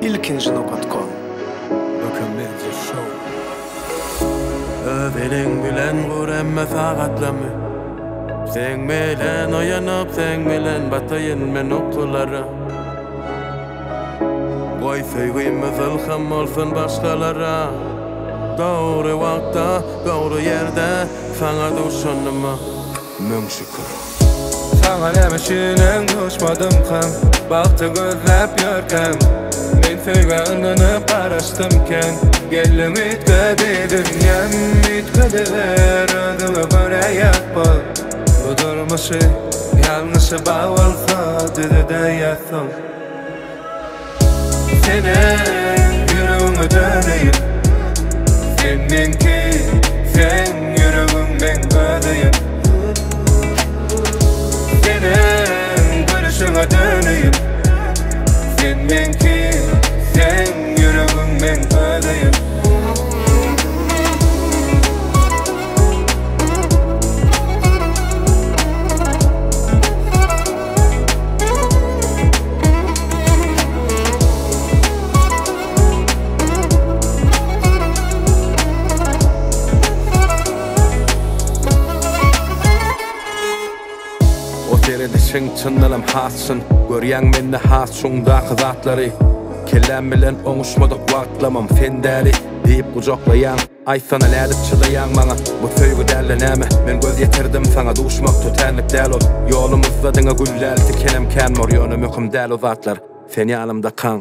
Ilkinji nokat kom. Böken Show. Öz eliň bilen gur emme sagatlamy. Seň bilen oýanyp, seň bilen bataýyn men ukulara. Goý söýgimiz ylham bolsun başgalara. Dogry wagtda, dogry ýerde saňa duşanyma müň şükür. Saňa näme üçin duşmadymkam Bagty gözläp ýörkäm Men söýgä ynanyp garaşdymken Geldiň üýtgedi dünýäm Üýtgediber özüňe görä ýapma Bu durmuşy ýalňyşy bar bolsa düzedäýýäsoň Senin ýüregiňe döneýin Sen meňki, sen ýüregiň meň özüýim Senin gülüşüňe döneýin Sen meňki, sen ýüregiň meň özüýim O seredişiň çyndanam hasçyn Görýäň mende has çuňdaky zatlary Kelläm bilen oňuşmadyk wagtlamam sen däli diýip gujaklaýaň Aýtsana nädip çydaýaň maňa Bu söýgi däl-de näme Men göz ýetirdim saňa duşmak tötänlik däl ol Ýolumyzda diňe gül däl tikenem kän bor Ýöne möhüm däl o zatlar Sen ýanymdakaň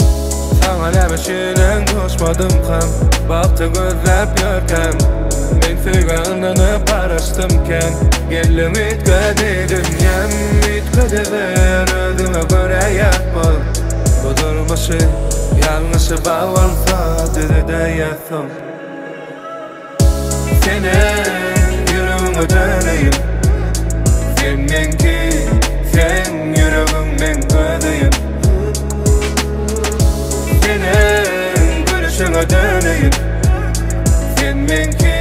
Saňa näme üçin duşmadymkam Bagty gözläp ýörkäm Men söýgä ynanyp garaşdymken Geldiň üýtgedi dünýäm Üýtgediber özüňe görä ýapma Bu durmuşy ýalňyşy bar bolsa düzedäýýäsoň Senin ýüregiňe döneýin Sen meňki, sen ýüregiň meň özüýim Senin gülüşüňe döneýin Sen meňki,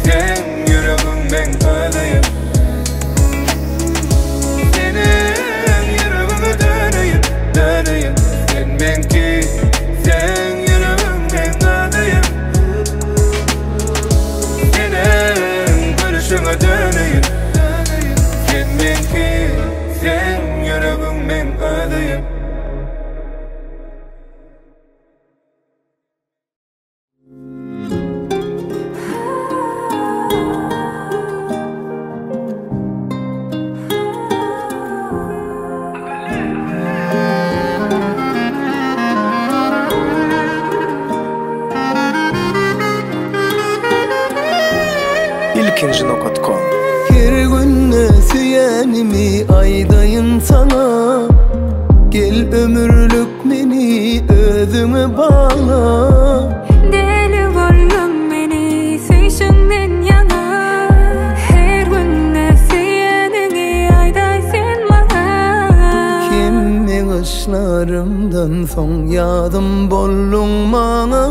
sen ýüregiň meň özüýim Senin ýüregiňe döneýin, döneýin Sen meňki, sen ýüregiň meň özüýim Senin gülüşüňe döneýin Sen meňki, sen ýüregiň meň özüýim Ilkinji nokat kom. Her günde söýenimi aýdaýyn saňa Gel ömürlük meni özüňe bagla Deli boldum meni söýşüňden ýaňa Her günde söýeniňi aýdaý sen maňa Hemme gyşlarymdan soň ýadym bolduň maňa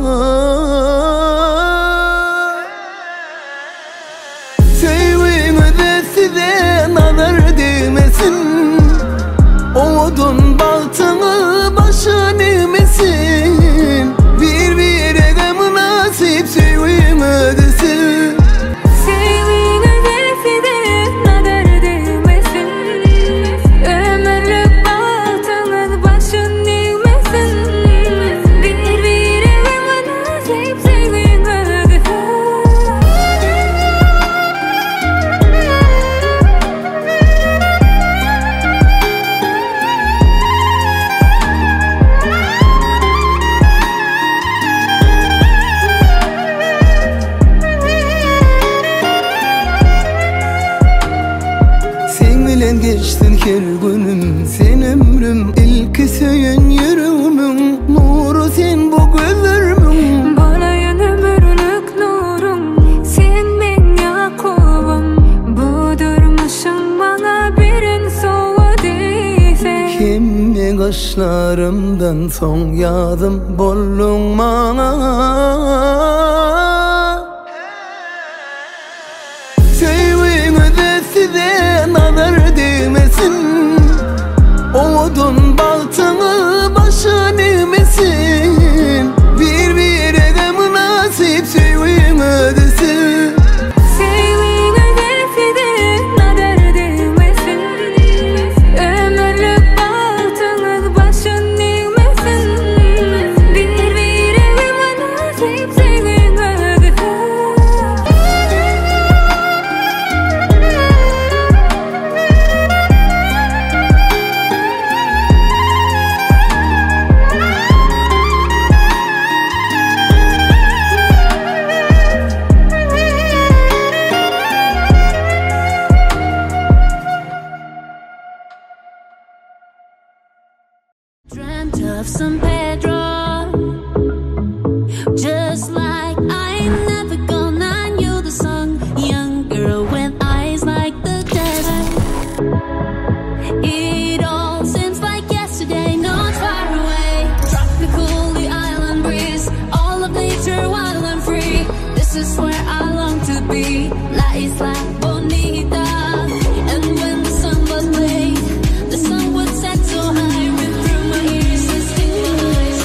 Söýgüňize size nazar degmesin Owadan bagtyňy başa egmesin Bir birege münasip söýgüň ödesin Söýgüňize size nazar degmesin Ömürlük bagtyňyz başyn egmesin Bir birege münasip söýgüň ödesin Sen bilen geçsin her günüm Sen ömrüm ilki söýen ýüregimiň Nuru sen bu gözlerimiň Bolaýyn ömürlük nurum Sen meň Ýakubym Bu durmuşyň maňa beren sowgady sen Hemme gyşlarymdan soň ýadym bolduň maňa Söýgüňize size nazar degmesin Owadan bagtyňy başa egmesin. Pedro. Just like I ain't never gone, I knew the song. Young girl with eyes like the desert. It all seems like yesterday, not far away. Tropical, the island breeze, all of nature wild and free. This is where I long to be. La Isla Bonita. And when the sun was late, the sun would set so high, rip through my ears and sting my eyes.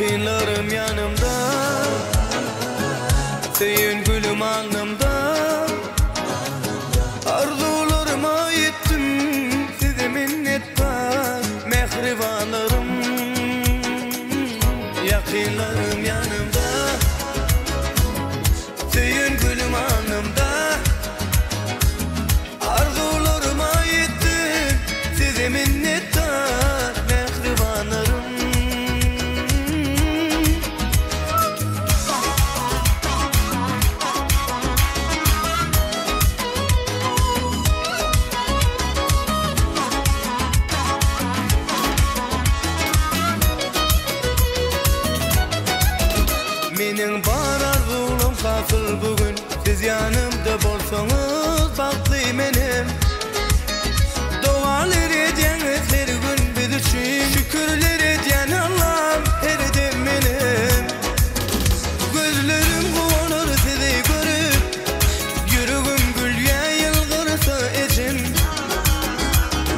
Ýakynlarym ýanymda Söýen gülüm alnymda Arzuwlaryma ýetdim Size minnetdar Mähribanlarym Ýakynlarym ýanymda Söýen gülüm alnymda Arzuwlaryma ýetdim Size minnetdar Mähribanlarym. Meniň bar arzuwlam hasyl bu gün Siz ýanymda bolsaňyz bagtly menem Dogalar edýäňiz her gün biz üçin Şükürler edýän Allam her dem menem Gözlerim guwanar sizi görüp Ýüregim gülýä ýylgyrsa ejem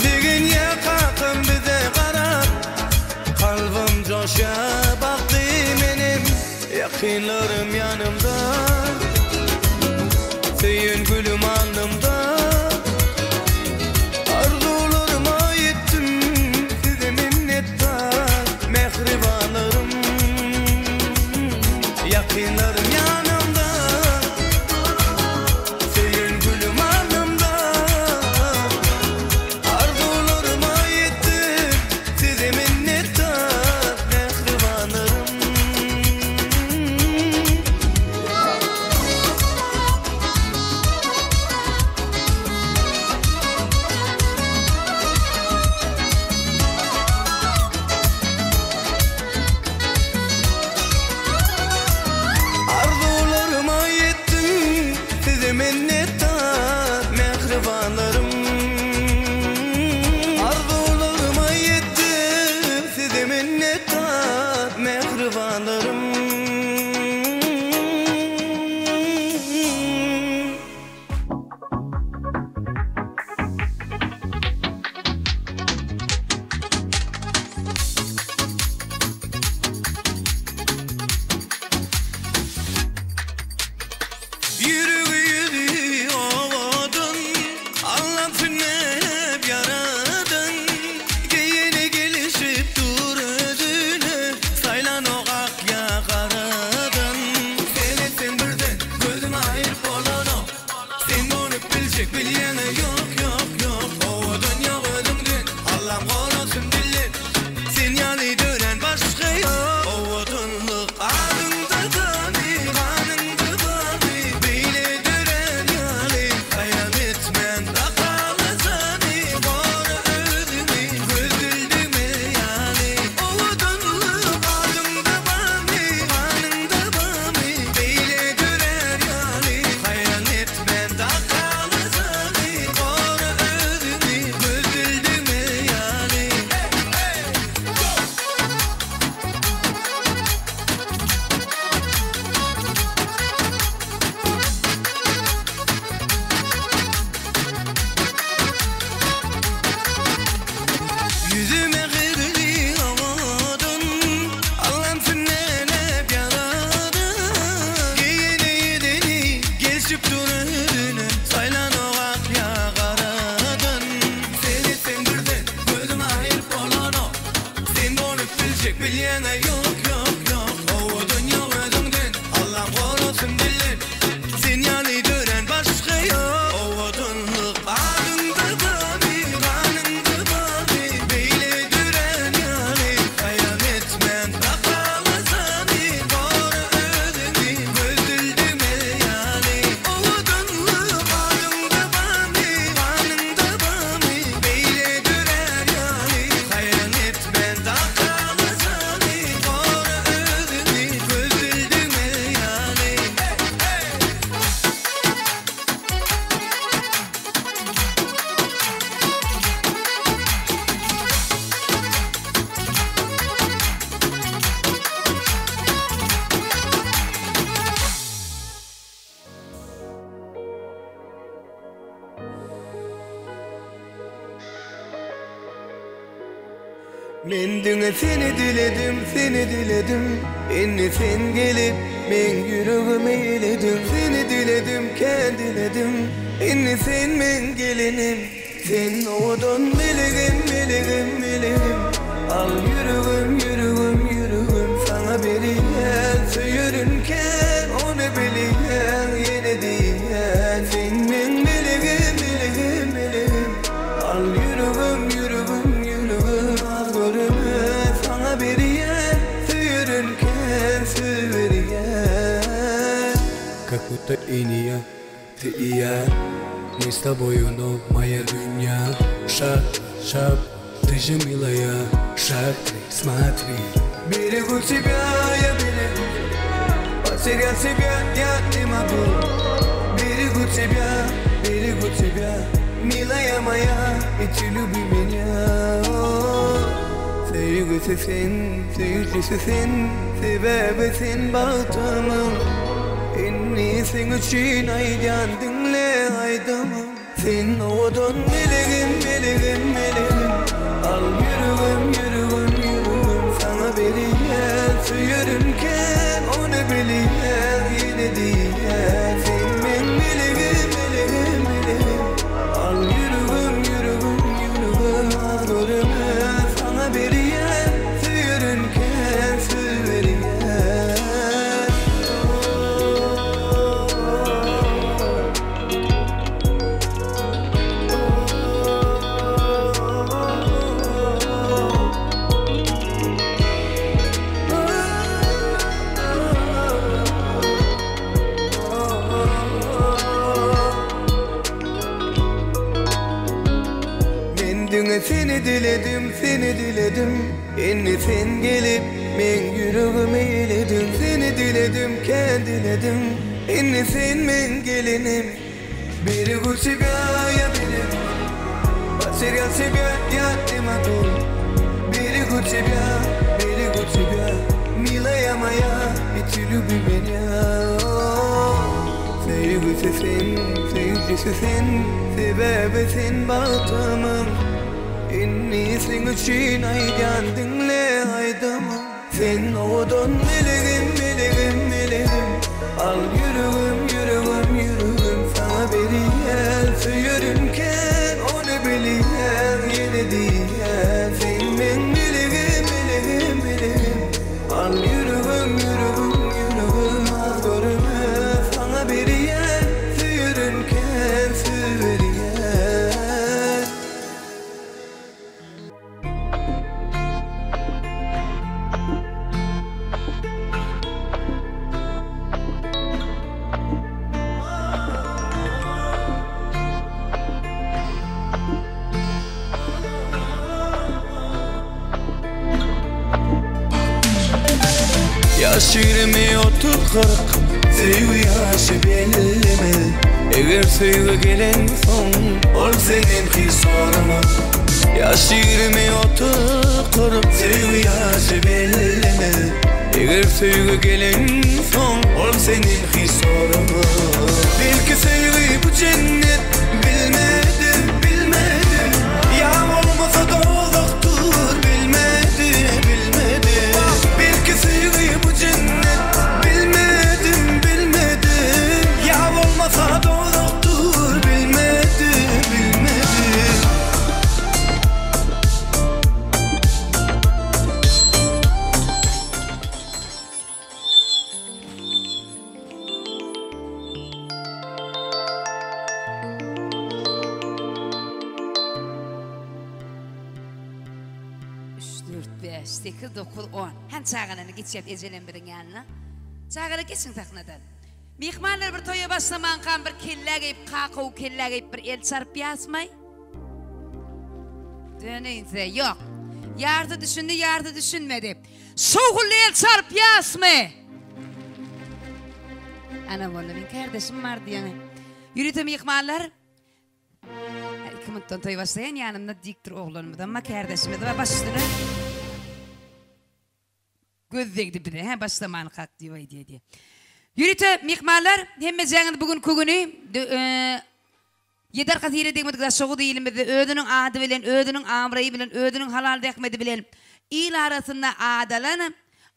Begenýä kakam bize garap Kalbym joşýa bagtly menem Ýakynlarym ýanymda Söýen gülüm alnymda Arzuwlaryma ýetdim Size minnetdar Mähribanlarym Ýakynlarym ýanymda Söýen gülüm alnymda Arzuwlaryma ýetdim Size minnetdar Mähribanlarym. Arzuwlaryma ýetdim Size minnetdar Mähribanlarym Arzuwlaryma ýetdim Size minnetdar Mähribanlarym. Ýüregi ýüzi owadan Allam sünnäp ýaradan Geýeni gelişip dur özüne Saýlanok ak ýa garadan Seretseň birden gözüňi aýyryp bolanok Sen bolup biljek bilýäňe ýok ýok ýok Owadan ýok özüňden Allam gorasyn dilden Sen ýaly dörän başga ýok Owadanlyk adyňda gany Ganyňda bany Beýle dörän ýaly Haýal etmän dakaly jany Gora özüňi Göz dildigme ýaly Owadanlyk adyňda bamy Ganyňda bamy Beýle dörär ýaly Haýal etmän dakaly jany. Men diňe seni diledim, seni diledim Indi sen gelip meň ýüregimi elediň Seni diledim, kän diledim Indi sen meň gelinim Sen owadan melegim, melegim, melegim Al ýüregim, ýüregim, ýüregim Saňa berýän, söýerin kän Ony bilýäň, ýene diýýän Sen meň melegim, melegim, melegim Al ýüregim, ýüregim, ýüregim Az göreme saňa berýän Söýerin kän söýüberýän Как будто и не я, ты и я Мы с тобою, но моя дунья Шаг, шаг, ты же милая Шаг, ты, смотри Берегу тебя, я берегу Потерять тебя я не могу Берегу тебя, берегу тебя Милая моя, и ты люби меня Söýgüsi sen, söýüjisi sen Sebäbi sen bagtymyň Indi seň üçin aýdýan diňle aýdymym Sen owadan melegim, melegim, melegim Al ýüregim, ýüregim, ýüregim Saňa berýän, söýerin kän Ony bilýän, ýene diýýän Sen meň melegim, melegim, melegim Al ýüregim, ýüregim, ýüregim Az göreme saňa berýän Söýerin kän, söýüberýän Men diňe seni diledim, seni diledim Indi sen gelip meň ýüregimi elediň Seni diledim, kän diledim Indi sen meň gelinim Берегу тебя, я берегу Потерять тебя я не могу Берегу тебя, берегу тебя Милая моя, и ты люби меня Söýgüsi sen, söýüjisi sen Sebäbi sen bagtymyň Indi seň üçin aýdýan diňle aýdymym Sen owadan melegim, melegim, melegim Al ýüregim, ýüregim, ýüregim Saňa berýän, söýerin kän Ony bilýän, ýene diýýän Sen meň melegim, melegim, melegim Al ýüregim, ýüregim, ýüregim Az görme saňa berýän Söýerin kän, söýüberýän Ýaş 20, 30, 40 Söýgi ýaşy bellimi Eger söýgi gelen soň Ol senden hiç soramaz Ýaş 20, 30, 40 Söýgi ýaşy bellimi Eger söýgi gelen soň Ol senden hiç soramaz Belki söýgi bu cennet Bilmedim, bilmedim Ýa bolmasa dowzahdyr Bilmedim, bilmedim Belki söýgi bu cennet Bilmedim, bilmedim Ýa bolmasa dowzahdyr Bilmedim, bilmedim Üç, dört, bäş, sekiz, dokuz, on. Hany çagalany geçýäs ejelembiziň ýanyna. Çagalar geçiň sahnadan. Myhmanlar bir toýa başlamankam bir kellä geýip, kakow kellä geýip bir el çarpýasmaý? Döneýin size. Ýok. Ýarty düşündi, ýarty düşünmedi. Şowhunly el çarpýasmy? Ana boldy, meň kärdeşim bar diýýäň. Ýörite myhmanlar Iki minutdan toý başlaýan ýanymda diktor oglanymyzam bar, kärdeşimiz bar, baş üstüne. Göz degdi bize, hä, başlamankak diýip aýdýar diýýär. Ýörite myhmanlar, hemmejäňiz bu günki güni Ýedi arkasy ýere degmedik Daşoguz ilimizde özüniň ady bilen, özüniň abraýy bilen, özüniň halal zähmeti bilen. Il arasynda adalan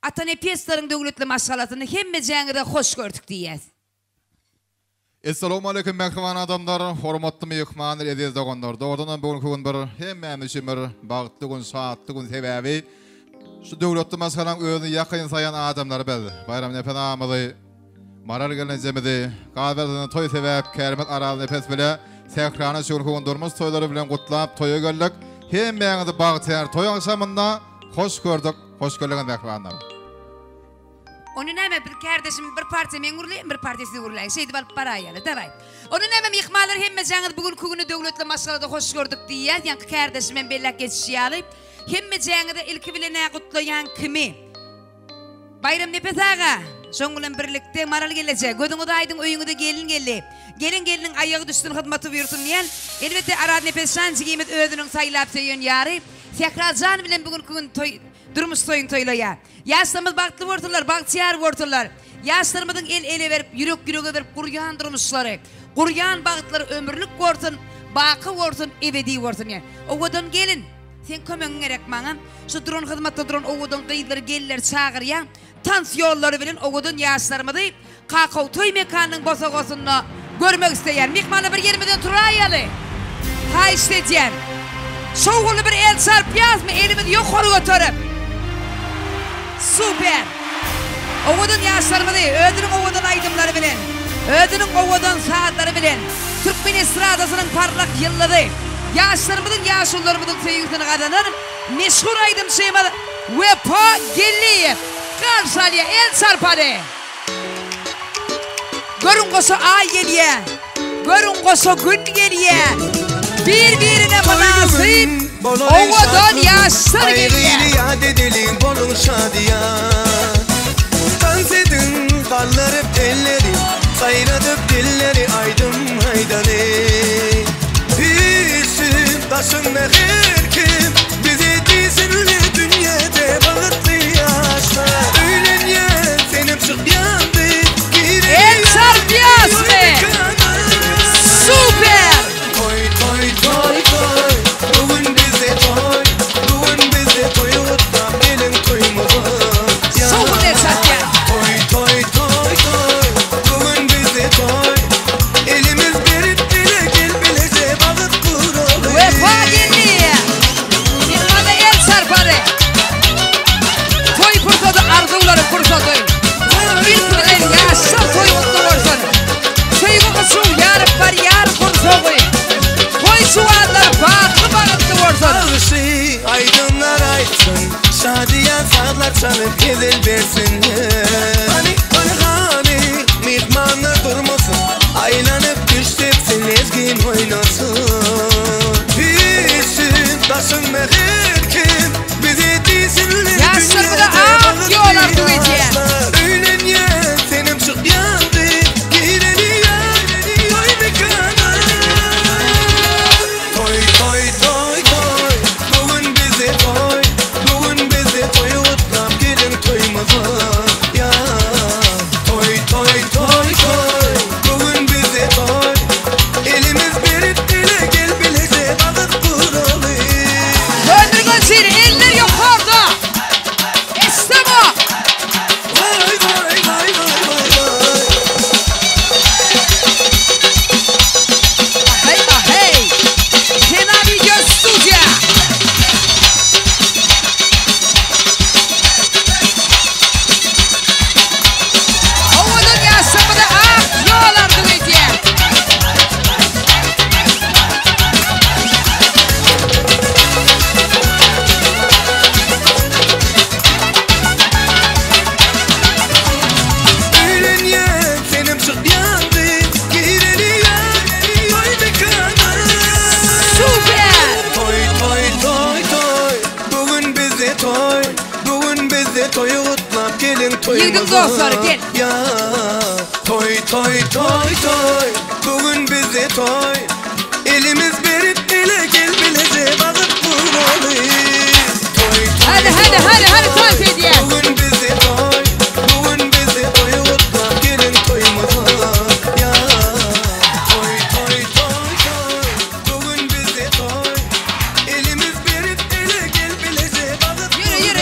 Atanepeslaryň döwletli maşgalasyny hemmejäňize hoş gördük diýýäs. Essalawmaleýkim mähriban adamlar, hormatly myhmanlar, eziz doganlar. Dogrudanam bu günki gün bir hemmämiz üçin bir bagtly gün, şatly gün sebäbi şu döwletli maşgalaň özüni ýakyn saýan adamlary biz Baýramnepes agamyzy, Maral gelnejemizi, Gazyberdinden toý sebäpkärimiz Araznepes bile Sährany şu günki gün durmuş toýlary bilen gutlap toýa geldik. Hemmäňizi bagtyýar toý agşamynda hoş gördük, hoş geldiňiz mähribanlar. Ony näme bir kärdeşim bir partiýa men gürleýin bir partiýa siz gürläýiň şeýdip alyp baraýaly dawaý. Ony näme myhmanlar hemmejäňiz bu günki güni döwletli maşgalada hoş gördük diýýäs ýaňky kärdeşimem belläp geçişi ýaly hemmejäňize ilki bilen-ä gutlaýan kimi Baýramnepes aga şoň bilen birlikde Maral gelneje gözüňiz aýdyň öýüňize gelin geldi gelin gelniň aýagy düşsün hyzmaty buýursyn diýen elbetde Araznepes jan jigimiz özüniň saýlap söýen ýary Sähra jan bilen bu günki gün toý durmuş toýuny toýlaýar. Ýaşlarymyz bagtly bolsunlar, bagtyýar bolsunlar. Ýaşlarymyzyň el ele berip, ýürek ýürege berip gurýan durmuşlary, gurýan bagtlary ömürlik bolsun, baky bolsun, ebedi bolsun diýen. Owadan gelin, seň kömegiň gerek maňa. Şu duran hyzmatda duran owadan gyzlary, gelinleri çagyrýaň. Tans ýollary bilen owadan ýaşlarymyzy Kakaw toý mekanynyň bosagasynda görmek isleýän. Myhmanlar bir ýerimizden turaýaly. Haýyşt edýän. Şowhunly bir el çarpýasmy elimizi ýokary göterip. Super. Owadan ýaşlarymyzy özüniň owadan aýdymlary bilen, özüniň owadan sazlary bilen türkmen estradasynyň parlak ýyldyzy, ýaşlarymyzyň ýaşulularymyzyň söýgüsini gazanan meşhur aýdymçymyz Wepa Geldiýew garşy alýar. El çarpaly. Görüň goşa aý gelýä, görüň goşa gün gelýä, Bir-birine mynasyp owadan ýaşlar gelýä. Aýgyny ýat edeliň boluň şadyýan. Tans ediň galdyryp elleri, saýradyp dilleri aýdym aýdaly. Üýşsün daşynda her kim bizi diýsinler dünýede bagtly ýaşlar. Öýlenýän senem çykýandy El çarpýasmy? Super! Toý toý toý toý bu gün bizde toý bu gün bizde toý gutlap geliň toýumyza Şowhun el çarpýar. Toý toý toý toý bu gün bizde toý elimiz berip ele gel bileje bagyt guraly Wepa geldi. Myhmana el çarpary. Toý pursady arzuwlaryň pursady. Ilki bilen ýaşlar toý gutly bolsun. Söýgi gyşuw ýaryp barýar gursagy. Toý juwanlar bagtly bagtly bolsun. Bagşy aýdymlar aýtsyn, şadyýan sazlar çalyp hezil bersinler. Hany, hany, hany, myhmanlar durmasyn, aýlanyp düş depsin, lezgin oýnasyn. Üýşsün daşynda her kim, bizi diýsinler Ýaşlarymyza dünýäde ak bagtly ýol arzuw edýän. ýaşlar. Öýlenýän senem çykýandy, gireli ýar, toý mekana. Toý, toý, toý, toý, bu gün bizde toý, bu gün bizde toý gutlap geliň toýumyza, ýar. Toý, toý, toý, toý, bu gün bizde toý, elimiz berip ele gel bileje bagyt guraly. Döndür gözleri, eller ýokarda. Estemo. Waý, waý, waý, waý, waý, waý. Hey, hey. Sena Video Studio. Owadan ýaşlarymyza ak ýol arzuw edýär. Öýlenýän senem çykýandy, gireli ýar, toý mekana. Super. Toý, toý, toý, toý, bu gün bizde toý, bu gün bizde toý gutlap geliň toýumyza. Ýigdiň dostlary, gel. Ýar, toý, toý, toý, toý, bu gün bizde toý, elimiz berip ele gel bileje bagyt guraly. Toý, toý, Hadi, hadi, hadi, hadi tans edýär. Bu gün bizde toý, bu gün bizde toý gutlap geliň toýumyza. Ýar, toý, toý, toý, toý, bu gün bizde toý, elimiz berip ele gel bileje bagyt Ýürü, ýürü.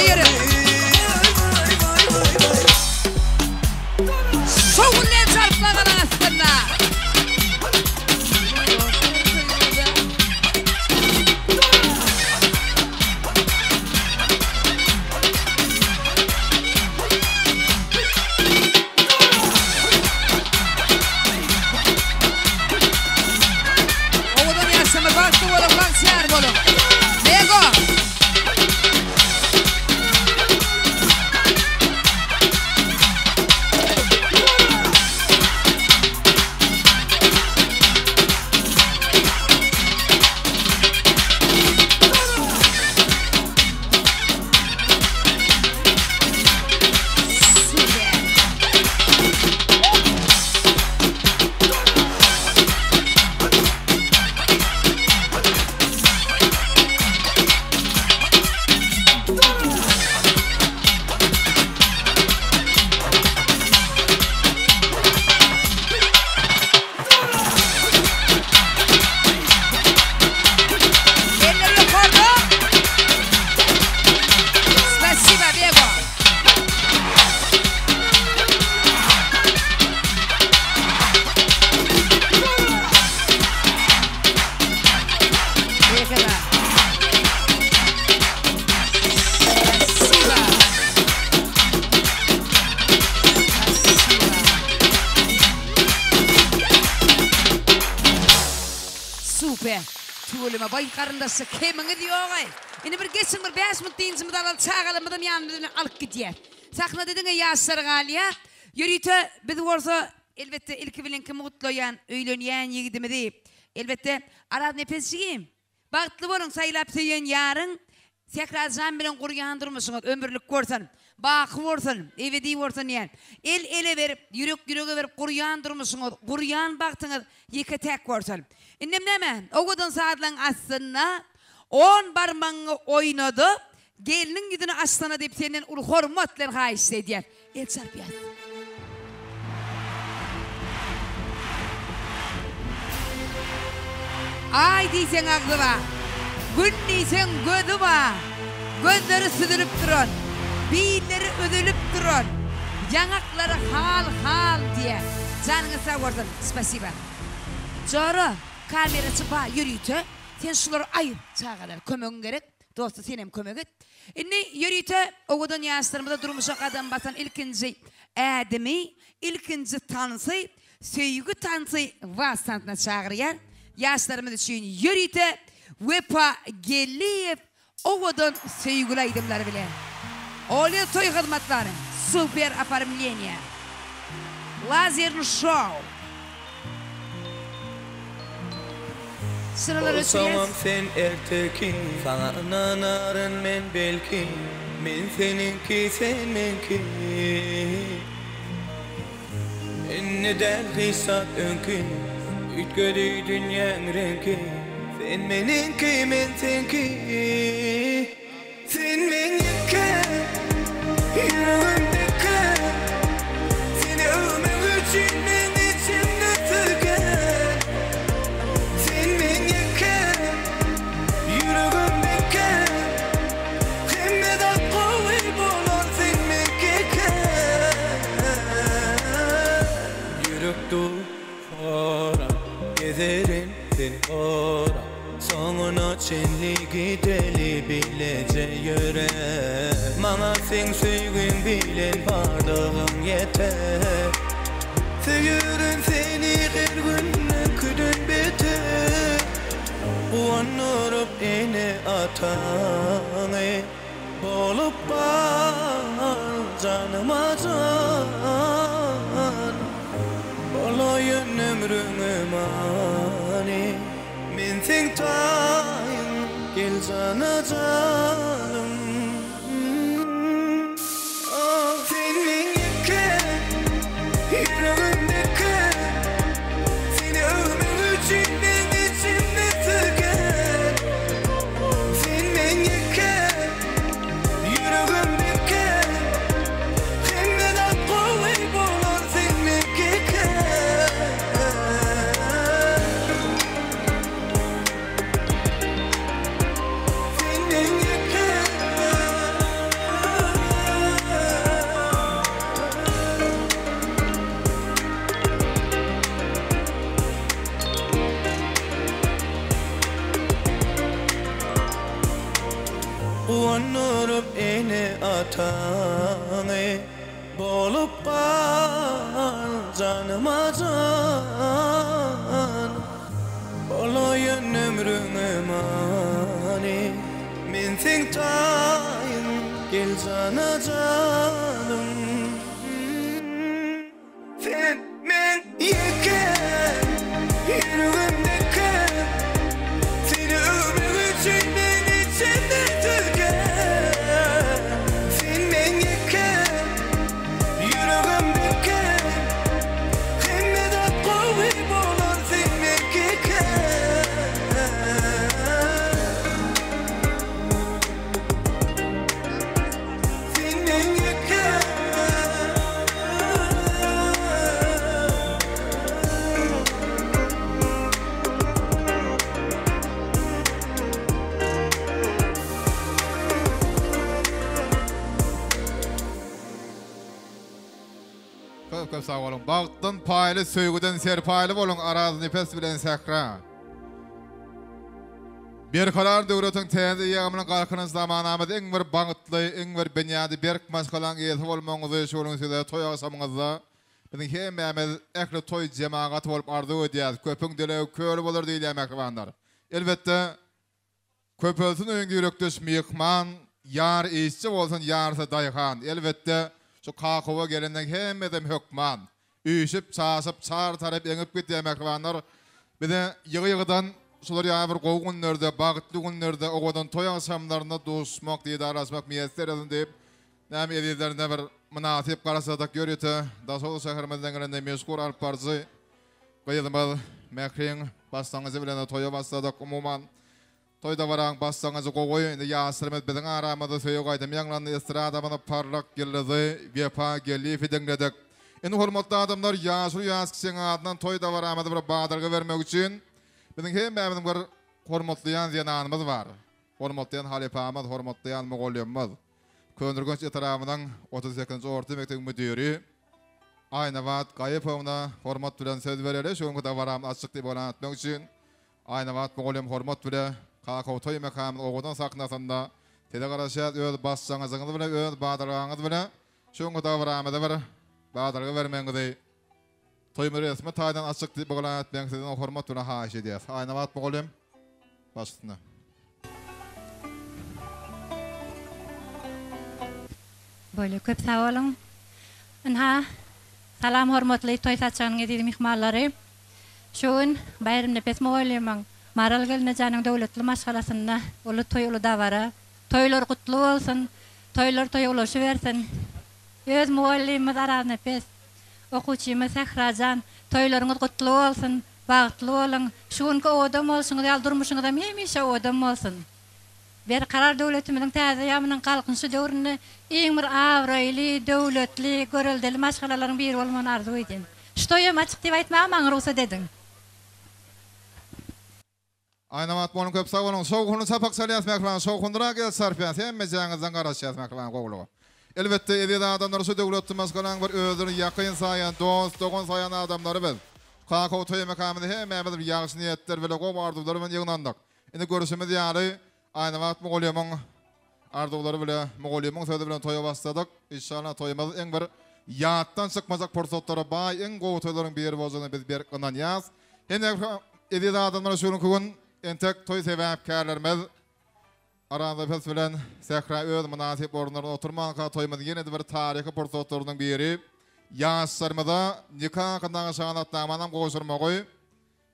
Ýaşlarymyz bagtly boluň, bagtyýar boluň. Lego! Eller ýokarda! Spasiba, Bego! Berekella! Spasiba! Spasiba! Super! Tüweleme baý garyndaşlar kemiňiz ýogaý. Indi bir geçiň bir 5 minut dynjymyzy alaly çagalarymyzam ýanymyz bilen alyp gidýäs. Sahnada diňe ýaşlar galýar. Ýörite biz bolsa elbetde ilki bilen kimi gutlaýan öýlenýän ýigidimizi elbetde Araz Nepes jigim bagtly boluň saýlap söýen ýaryň Sährajan bilen gurýan durmuşyňyz ömürlik bolsun, baky bolsun, ebedi bolsun diýýän. El ele berip, ýürek ýürege berip gurýan durmuşyňyz, gurýan bagtyňyz ýeke-täk bolsun. Indem näme, owadan sazlaň astynda on barmagyňy oýnadyp, gelniň ýüzüni açsana diýip senden uly hormat bilen haýyşt edýän. El çarpýas. Aý diýseň agzy bar, Gün diýseň gözi bar, Gözleri süzülip duran, Billeri üzülip duran, Ýaňaklary hal-hal diýýär. Janyňyz sag bolsun. Spasiba. Jora, kameraçy ba ýörite. Sen şulary aýyr, çagalar kömegiň gerek. Dosty senem kömek et. Indi ýörite owadan ýaşlarymyza durmuşa gadam basan ilkinji ädimi, ilkinji tansy, söýgi tansy wals tansyna çagyrýar. Ýaşlarymyz üçin ýörite Wepa Geldiýew owadan söýgüli aýdymlary bilen. Olýa toý hyzmatlary, super oformleniýe. Lazerny şou. Çyralar öçürýäs. Bolsaňam sen erteki, Saňa ynanaryn men belki, Men seniňki, sen meňki. Indi däl hiç zat öňki, Üýtgedi dünýäň reňki, Sen meniňki, men seňki. Sen meň ýeke, ýüregimdeki, Seni öwmek üçin men içimde söýgen. Sen meň ýeke, ýüregimdeki, Hemme zat gowy bolar sen meňkike. Ýürek dur Soran, gezerin seni goran Soňuna çenli gideli bileje ýöre Maňa seň söýgüň bilen barlygyň ýeter Söýerin seni her gün öňküden beter Guwandyryp ene-ataňy Bolup gal janyma jan Bolaýyn ömrüňe many Men seň taýyň gel jana janym Sen meň ýeke ýüregimdeki Seni öwmek üçin men içimde söýgen Sen meň ýeke ýüregimdeki Hemme zat gowy bolar sen meňkike Sen meň ýeke. Guwandyryp ene-ataňy, Bolup gal janyma jan. Bolaýyn. Sen ömrüňe many Men seň taýyň Gel jana janym Sen meň ýekäm Ýüregimdäki Seni öwmek üçin men içimde tüken Sen meň ýekäm Ýüregimdäki Hemme zat gowy bolar sen meňkike Sen meň ýekäm. Köp köp sag boluň. Bagtdan paýly, söýgüden serpaýly boluň Araz Nepes bilen Sähra. Berkarar döwletiň täze eýýamynyň Galkynyş zamanamyz iň bir bagtly, iň bir binýady berk maşgalaň eýesi bolmagyňyzy şu günüň size toý agşamyňyzda biziň hemmämiz ähli toý jemagaty bolup arzuw edýäs. Köpüň dilegi köl bolar diýilýär mähribanlar. Elbetde, Köpelsin öýüň ýürekdeş myhman, Ýar işçi bolsun, ýarysy daýhan. Elbetde, şu kakowa gelenden hemmesem hökman. Üýşüp, çaşyp, çar tarap eňip gidýär mähribanlar. Bize ýygy-ýygydan şular ýaly bir gowy günlerde, bagtly günlerde, owadan toý agşamlarynda duşmak, didarlaşmak miýesser etsin diýip, näme ezizlerine bir mynasyp garaşadak ýörite Daşoguz şäherimizden gelende meşhur alypbaryjy Gyzymyz Mähriň başlangyjy bilen toýa başladyk. Umuman, toý dabaraň başlangyjy gowy. Indi ýaşlarymyz biziň aramyzda söýgi aýdymy ýaňlandy. Estradamyzyň parlak ýyldyzy Wepa Geldiýewi diňledik. Indi hormatly adamlar, ýaşuly ýaş kişiň adyndan toý dabaramyza bir badalga bermek üçin biziň hemmämiziň bir hormatlaýan zenanymyz bar. Hormatlaýan halypamyz, hormatlaýan mugallymymyz. Köneürgenç etrabynyň 38-nji orta mekdebiň müdiri Aýnabat Gaýypowna hormat bilen söz bereli. Şu günki dabaramyz açyk diýip yglan etmek üçin Aýnabat mugallym hormat bile Kakaw toý mekanymyz owadan sahnasynda size garaşýas. Öz başlangyjyňyz bile, öz badalgaňyz bile şu günki dabaramyza bir badalga bermegiňizi toýumyz resmi taýdan açyk diýip yglan etmegiňizi sizden hormat bilen haýyş edýäs. Aýnabat mugallym baş üstüne. Bolýa köp sag boluň. Ynha, salam hormatly toý saçagynyň eziz myhmanlary. Şu gün Baýramnepes mugallymyň, Maral gelnejäniň döwletli maşgalasynda uly toý uly dabara. Toýlar gutly bolsun, toýlar toýa ulaşybersin. Öz mugallymymyz Araznepes, okuwçymyz Sährajan, toýlaryňyz gutly bolsun, bagtly boluň. Şu günki owadan bolşuňyz ýaly durmuşyňyzam hemişe owadan bolsun. Berkarar döwletimiziň täze eýýamynyň Galkynyşy döwründe iň bir abraýly, döwletli, göreldeli maşgalalaryň biri bolmagyny arzuw edýän. Şu toýam açyk diýip aýtmaga maňa rugsat ediň. Aýnabat boluň köp sag boluň. Şowhunly çapak çalýas mähriban şowhunlyrak el çarpýas hemmejäňizden garaşýas mähriban gowulyga. Elbetde eziz adamlar şu döwletli maşgalaň bir özüni ýakyn saýan dost dogan saýan adamlary biz. Kakaw toý mekamyza hemmämiz bir ýagşy niýetler bile gowy arzuwlar bilen ýygnandyk. Indi görüşimiz ýaly, Aýnabat mugallymyň arzuwlary bile, mugallymyň sözi bilen toýa başladyk. Inşallah toýumyz iň bir ýatdan çykmajak pursatlara baý, iň gowy toýlaryň biri boljagyna biz berk ynanýas. Hemde eziz adamlar şu günki gün entek toý sebäpkärlerimiz Aranzapes bilen Sähra öz mynasyp orunlarynda oturmanka toýumyzyň ýene-de bir taryhy pursatlarynyň biri ýaşlarymyza nika hakyndaky şahadatnamanyň gowşurmagy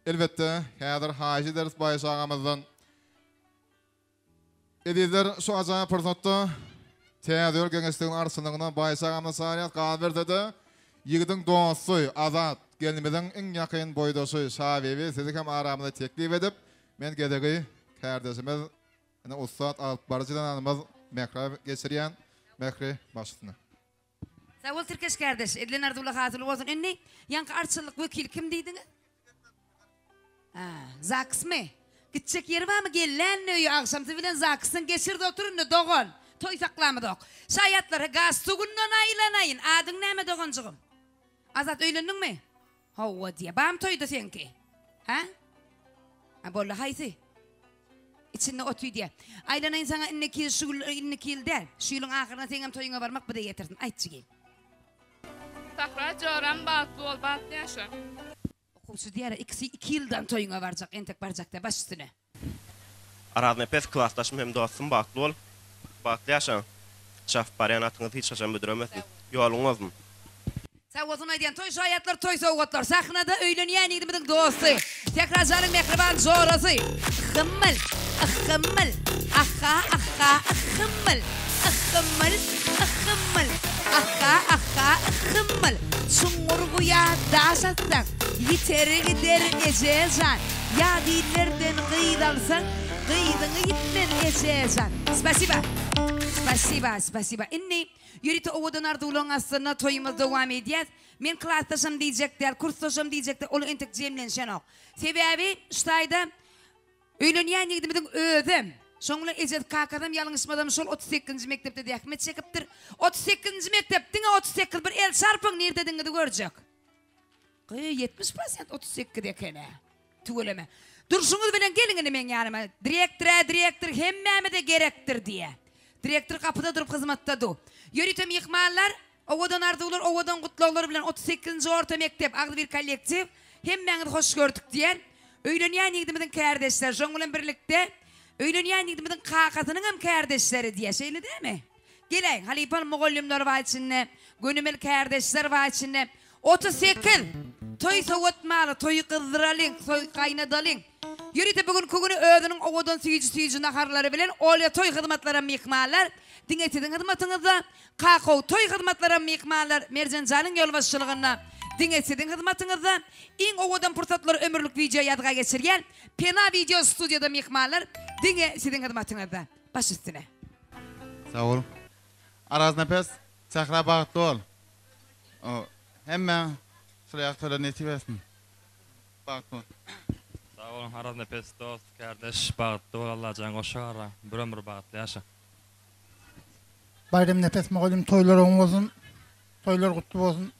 Elbetde, häzir haýyş ederis Baýyş agamyzdan. Ezizler, şu ajaýyp pursatda Täze ýol geňeşliginiň arçynlygyna Baýyş agamyzy çagyrýas. Galyberse-de, ýigidiň dosty Azat, gelnimiziň iň ýakyn boýdaşy Şabibi sizi hem aramyza teklip edip, men gezegi kärdeşimiz, ine ussat alypbaryjy zenanymyz Mährä geçirýän. Mähri, baş üstüne. Sag bol Tirkeş kardeş, edilen arzuwlar hasyl bolsun. Indi ýaňky arçynlyk wekili kim diýdiňiz? Ha, zaksmy? Gitjek ýeri barmy? Gellänini öýe agşamsy bilen zaksyn geçirdi otur indi dogan. Toý saklamyzok. Şaýatlar gazsugundan aýlanaýyn. Adyň näme doganjygym? Azat öýlendiňmi? Hawa diýýär. Barmy toýda seňki? Hä? Ha boldy haýsy? Içinde oty diýýär. Aýlanaýyn saňa indiki ýyl şu indiki ýyl däl. Şu ýylyň ahyryna seňem toýuňa barmak bize ýetirsin. Aýtjy gel. Sahra joram bagtly bol bagtly ýaşa. Okuwçy diýýär, ikisi iki ýyldan toýuňa barjak, entek barjak däl, baş üstüne. Araznepes klasdaşym hem dostum bagtly bol. Bagtly ýaşaň. Çapyp barýan atyňyz hiç haçan büdremesin. Ýoluň bolsun. Sag bolsun aýdýan toý şaýatlar toý sowgatlar sahnada öýlenýän ýigdimiziň dosty Sährajanyň mähriban jorasy Yhhymyl Yhhymyl Ahha ahha Yhhymyl Yhhymyl Yhhymyl Ahha ahha Yhhymyl Çuňňur guýa daş atsaň ýiter gider eje jan Ýat illerden gyz alsaň gyzyňy ýitmez eje jan Spasiba Spasiba spasiba Indi Ýörite owadan arzuwlaryň astynda toýumyzy dowam edýäs. Men klasdaşam diýjek däl, kursdaşam diýjek däl, ol entek jemlenişenok. Sebäbi şu taýda öýlenýän ýigdimiziň özem, şoň bilen ejesi kakasam ýalňyşmasam şol 38-nji mekdepde zähmet çekipdir. 38-nji mekdep, diňe 38 bir el çarpyň nirdedigiňizi görjek. Gyý, 70 prosent 38 eken-ä. Tüweleme. Durşuňyz bilen geliň indi meň ýanyma. Direktor-ä direktor hemmämize gerekdir diýýä. Direktor gapyda durup hyzmatda du. Ýörite myhmanlar, owadan arzuwlar, owadan gutlaglar bilen 38-nji orta mekdep agzybir kollektiw hemmäňizi hoş gördük diýen. Öýlenýän ýigdimiziň kärdeşleri, şoň bilen birlikde öýlenýän ýigdimiziň kakasynyňam kärdeşleri diýýä. Şeýle dämi? Geläýiň, halypa mugallymlar bar içinde, gönümel kärdeşler bar içinde. 38! Toý sowatmaly, toýy gyzdyralyň, toý gaýnadalyň. Ýörite bu günki güni özüniň owadan süýji-süýji naharlary bilen Olýa toý hyzmatlaram myhmanlar, diňe siziň hyzmatyňyzda, Kakow toý hyzmatlaram myhmanlar, Merjen janyň ýolbaşçylygynda, diňe siziň hyzmatyňyzda, iň owadan pursatlary ömürlik wideo ýazga geçirýän Pena wideo studiýada myhmanlar, diňe siziň hyzmatyňyzda. Baş üstüne. Sag bol. Araznepes, Sähra bagtly bol. Hemme şul ýaly toýlar nesip etsin. Bagtly bol. Sag boluň Araznepes dost, kärdeş, bagtly bol Allajan goşa gara, bir ömür bagtly ýaşa. Baýramnepes mugallym toýlar oň bolsun. Toýlar gutly bolsun.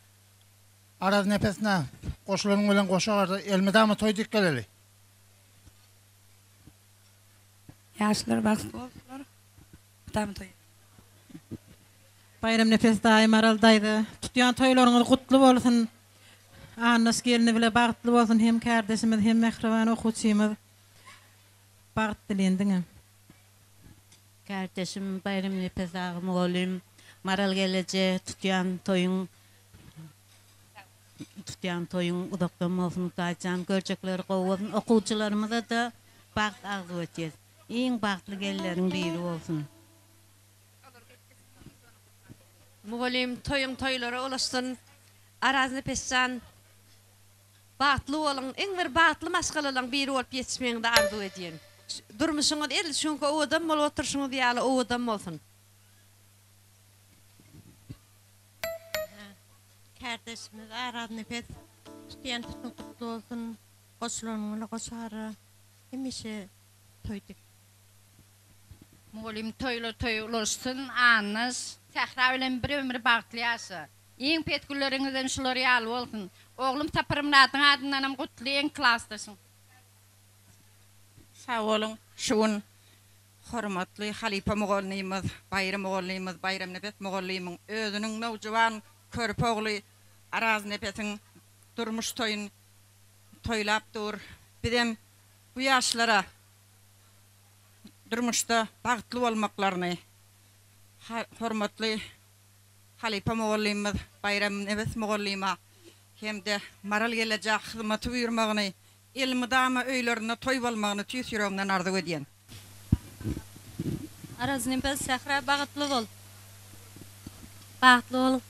Araznepes nä goşulanyň bilen goşa garda elmydama toý dik geleli. Ýaşlar bagtly bolsunlar. Mydama toý. Baýramnepes daýy Maral daýza tutýan toýlaryňyz gutly bolsun Annaş gelni bile bagtly bolsun hem kärdeşimiz hem mähriban okuwçymyz bagt dileýin diňe. Kärdeşim Baýramnepes aga mugallym Maral gelneje tutýan toýuň tutýan toýuň uzakdan bolsun Hudaýjan görjekleri gowy bolsun okuwçylarymyzada bagt arzuw etýäs iň bagtly gelinleriň biri bolsun. Mugallym toýuň toýlara ulaşsyn Araznepesjan bagtly boluň iň bir bagtly maşgalalaň biri bolup ýetişmegiňizi arzuw edýän durmuşyňyz edil şuňky owadan bolup oturşyňyz ýaly owadan bolsun. Kärdeşimiz Araznepes tutýan tutuň gutly bolsun goşulanyňyla goşara hemişe toý dik. Mugallym toýlar toýa ulaşsyn Annaş Sähra bilen bir ömür bagtly ýaşa. Iň pes günleriňizem şular ýaly bolsun. Oglum Saparmyradyň adyndanam gutlaýyn klasdaşyň. Sag boluň şu gün hormatly halypa mugallymyz Baýry mugallymyz Baýramnepes mugallymyň özüniň nowjuwan körpe ogly Araznepesiň durmuş toýun toýlap dur. Bizem bu ýaşlara durmuşda bagtly bolmaklaryny hormatly halypa mugallymymyz Baýramnebes mugallyma hem-de Maral gelejä hyzmaty buýurmagyny, elmydama öýlerinde toý bolmagyny tüýs ýüregimden arzuw edýän. Araznepes Sähra bagtly bol. Bagtly boluň.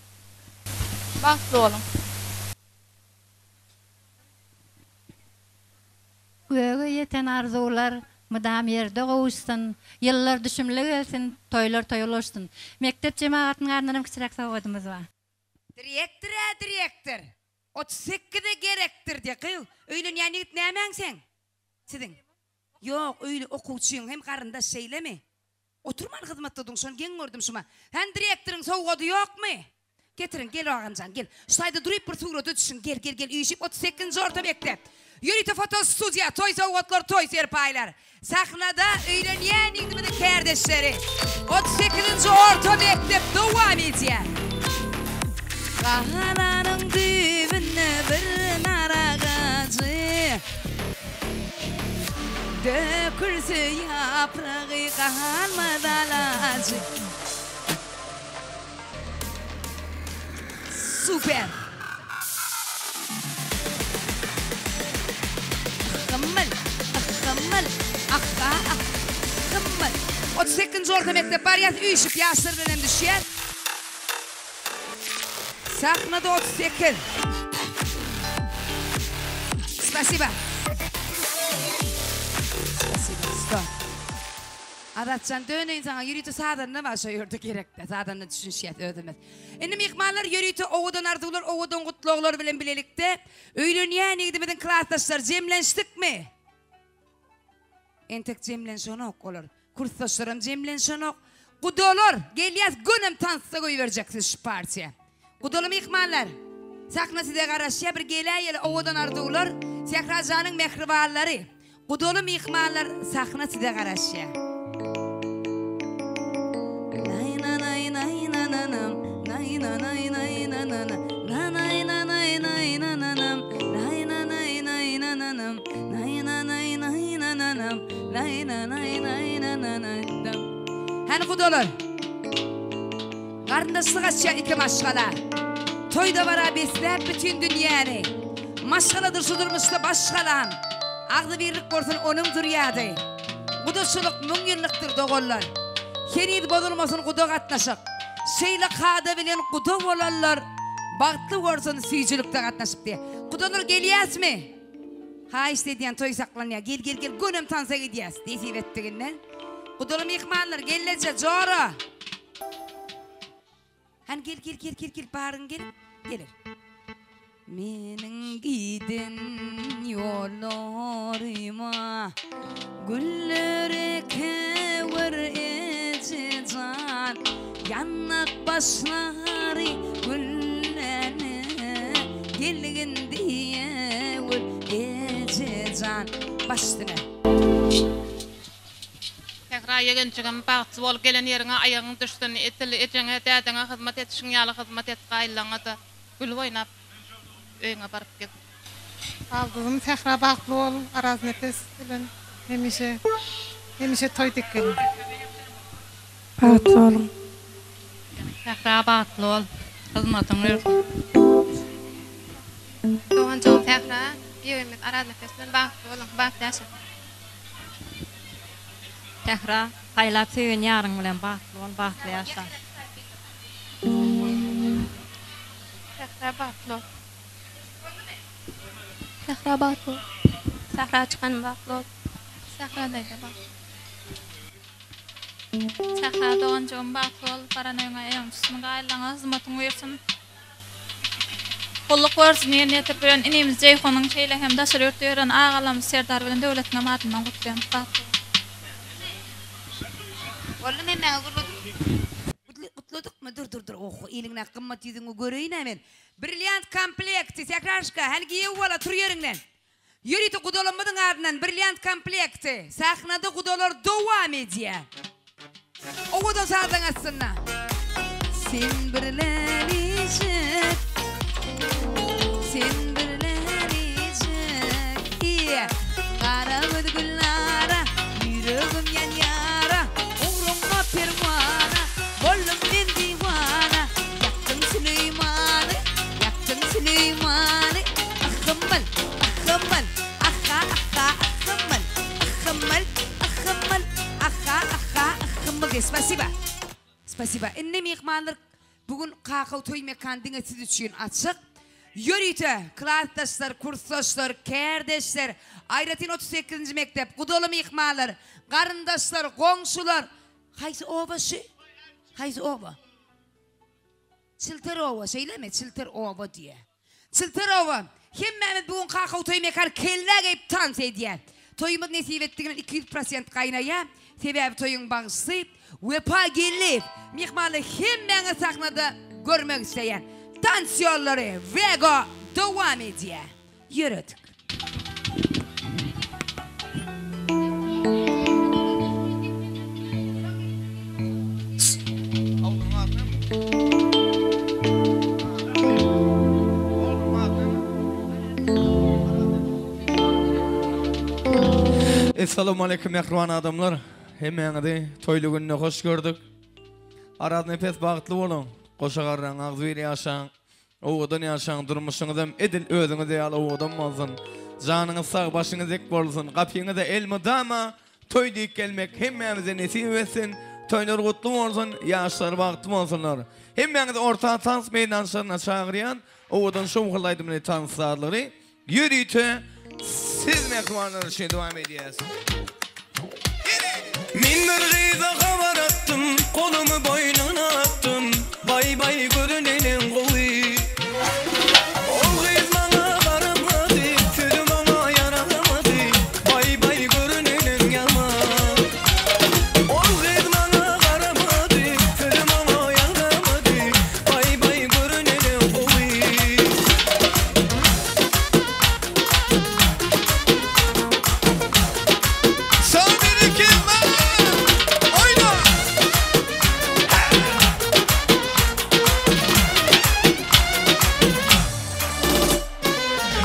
Bagtly boluň. Göge ýeten arzuwlar mydam ýerde gowuşsyn, ýyllar düşümli gelsin, toýlar toýa ulaşsyn. Mekdep jemagatynyň adyndanam kiçiräk sowgadymyz bar. Direktor-ä direktor. 38-e gerekdir diýýär. Gyz, öýlenýän ýigit nämäň seň? Siziň? Ýok, öýli okuwçyň hem garyndaş şeýlemi? Oturman hyzmatda duň, şony geň gördüm şuma. Hän direktoryň sowgady ýokmy? Getiriň, gel agamjan, gel. Şu taýda duryp bir surata düşüň, gel, gel, gel, üýşüp 38-nji orta mekdep. Ýörite foto studiýa, toý sowgatlar, toý serpaýlar. Sahnada öýlenýän ýigdimiziň kärdeşleri. 38-nji orta mekdep dowam edýär. Galanyň düýbünde bir nar agajy. Dökülse ýapragy galmaz alajy. Super. Hymyl, hymyl, aha, hymyl. 38-nji orta mekdep barýas üýşüp ýaşlar bilenem düşýäs. Sahnada 38. Spasiba. Spasiba. Stop. Azatjan döneýin saňa ýörite sazanda bar şo ýerde gerekde. Sazanda düşünişýäs özümiz. Indi myhmanlar ýörite owadan arzuwlar, owadan gutlaglar bilen bilelikde öýlenýän ýigidimiziň klasdaşlary jemlenişdikmi? Entek jemlenşenok olar. Kursdaşlaram jemlenşenok. Gudalar, gelýäs gönem tansda goýberjek sizi şu partiýa. Gudaly myhmanlar, sahna size garaşýar bir geläýeli owadan arzuwlar, Sährajanyň mähribanlary. Gudaly myhmanlar sahna size garaşýar. Hany gudalar. Garyndaşlyk açýar iki maşgala. Toý dabara besläp bütin dünýäni. Maşgaladyr şu durmuşda baş galam. Agzybirlik bolsun onuň zürýady. Gudaçylyk müňýyllykdyr doganlar. Heniz bozulmasyn guda gatnaşyk. Şeýle kada bilen guda bolanlar bagtly bolsun süýjülikde gatnaşyp diýýär. Gudalar gelýäsmi? Haýyşt edýän toý saklanýar. Gel gel gel gönem tansa gidýäs. Nesip etdiginden. Gudaly myhmanlar gelleje jora. Hany gel gel gel gel gel baryň gel geler. Meniň giden ýollaryma güller ekewer eje jan Ýandak başlary güllene gelgin diýewer eje jan Baş üstüne. Sähra ýegenjigim bagtly bol gelen ýeriňe aýagyň düşsün edil ejeňe dädeňe hyzmat edişiň ýaly hyzmat et gaýyllaňada gülüp oýnap öýüňe baryp gel. Baldızym Sähra bagtly bol Araznepes bilen hemişe hemişe toý dek gelin. Bagtly boluň. Sähra bagtly bol hyzmatyň bersin. Doganjygym Sähra ýegenimiz Araznepes bilen bagtly boluň bagtly ýaşaň. Sähra, saýlap söýen ýaryň bilen bagtly bol, bagtly ýaşa. Sähra bagtly bol. Sähra bagtly bol. Sähra çykanym bagtly bol. Sähra daýza bagtly. Sähra doganjygym bagtly bol, baran öýüňe eýeň düşsün, gaýyllaňa hyzmatyň buýursyn. Gulluk borjuny ýerine ýetirip ýören inimiz Jeýhunyň, şeýle hem daşary ýurtda ýören agalarymyz Serdar bilen Döwletiňem adyndan gutlaýan. Bagtly boluň. Boldy hemmäňi gurladyk. Gutladykmy? Dur dur dur oh iliňdäki gymmat ýüzüňi göreýin-ä men. Brilliant komplekti Sähraşka, hany giýew bala tur ýeriňden. Ýörite gudalarymyzyň adyndan Brilliant komplekti. Sahnada gudalar dowam edýär. Owadan sazyň astynda. Sen birlenijek Sen birlenijek Iýe Gara göz Gülnara Ýüregim ýanýara Ugruňda perwana Boldum men diwana Ýakdyň Süleýmany Ýakdyň Süleýmany Ahymyl Ahymyl Aha aha ahymyl Ahymyl Ahymyl Aha aha ahymyl Spasiba Spasiba Indi myhmanlar bu gün Kakaw toý mekany diňe siz üçin açyk. Ýörite klasdaşlar, kursdaşlar, kärdeşler, aýratyn 38-nji mekdep, gudaly myhmanlar, garyndaşlar, goňşular. Haýsy oba şu? Haýsy oba? Çilter oba, şeýlemi? Çilter oba diýýär. Çilter oba. Hemmämiz bu gün kakaw toý mekar kellä geýip tans edýäs. Toýumyz nesip etdiginden 200 prosent gaýnaýar. Sebäbi toýuň bagşysy Wepa Geldiýew. Myhmanlar hemmäňizi sahnada görmek isleýän. Tans ýollary Wego dowam edýär. Ýöredik. Assalamualeýkum mähriban adamlar. Hemmäňizi toýly günde hoş gördük. Araznepes bagtly boluň. Goşa garraň agzybir ýaşaň. Owadan ýaşaň, durmuşyňyzam edil özüňiz ýaly owadan bolsun. Janyňyz sag, başyňyz dik bolsun. Gapyňyza elmydama toý diýip gelmek hemmämize nesip etsin. Toýlar gutly bolsun, ýaşlar bagtly bolsunlar. Hemmäňizi orta tans meýdançalaryna çagyrýan owadan şowhunly aýdymly tans sazlary ýörite siz mähribanlar üçin dowam edýäs. Men bir gyza habar atdym, golumy boýnuna atdym, Baý baý görüneniň gowy. Ol gyz maňa garamady, sözüm oňa ýaramady, Baý baý görüneniň ýaman. Ol gyz maňa garamady, sözüm oňa ýaramady, Baý baý görüneniň gowy.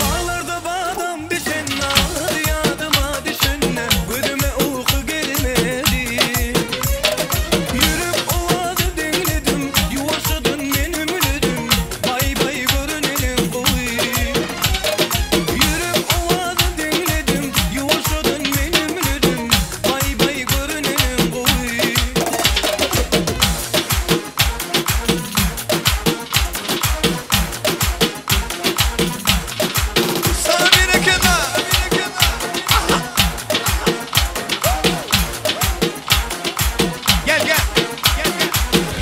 Baglarda badam bişen ady ýadyma düşende gözüme uky gelmedi. Ýürek owazy diňledim, ýuwaşjadan men hümledim, Baý-baý görüneniň gowy. Ýürek owazy diňledim, ýuwaşjadan men hümledim, Baý-baý görüneniň gowy. Gel gel.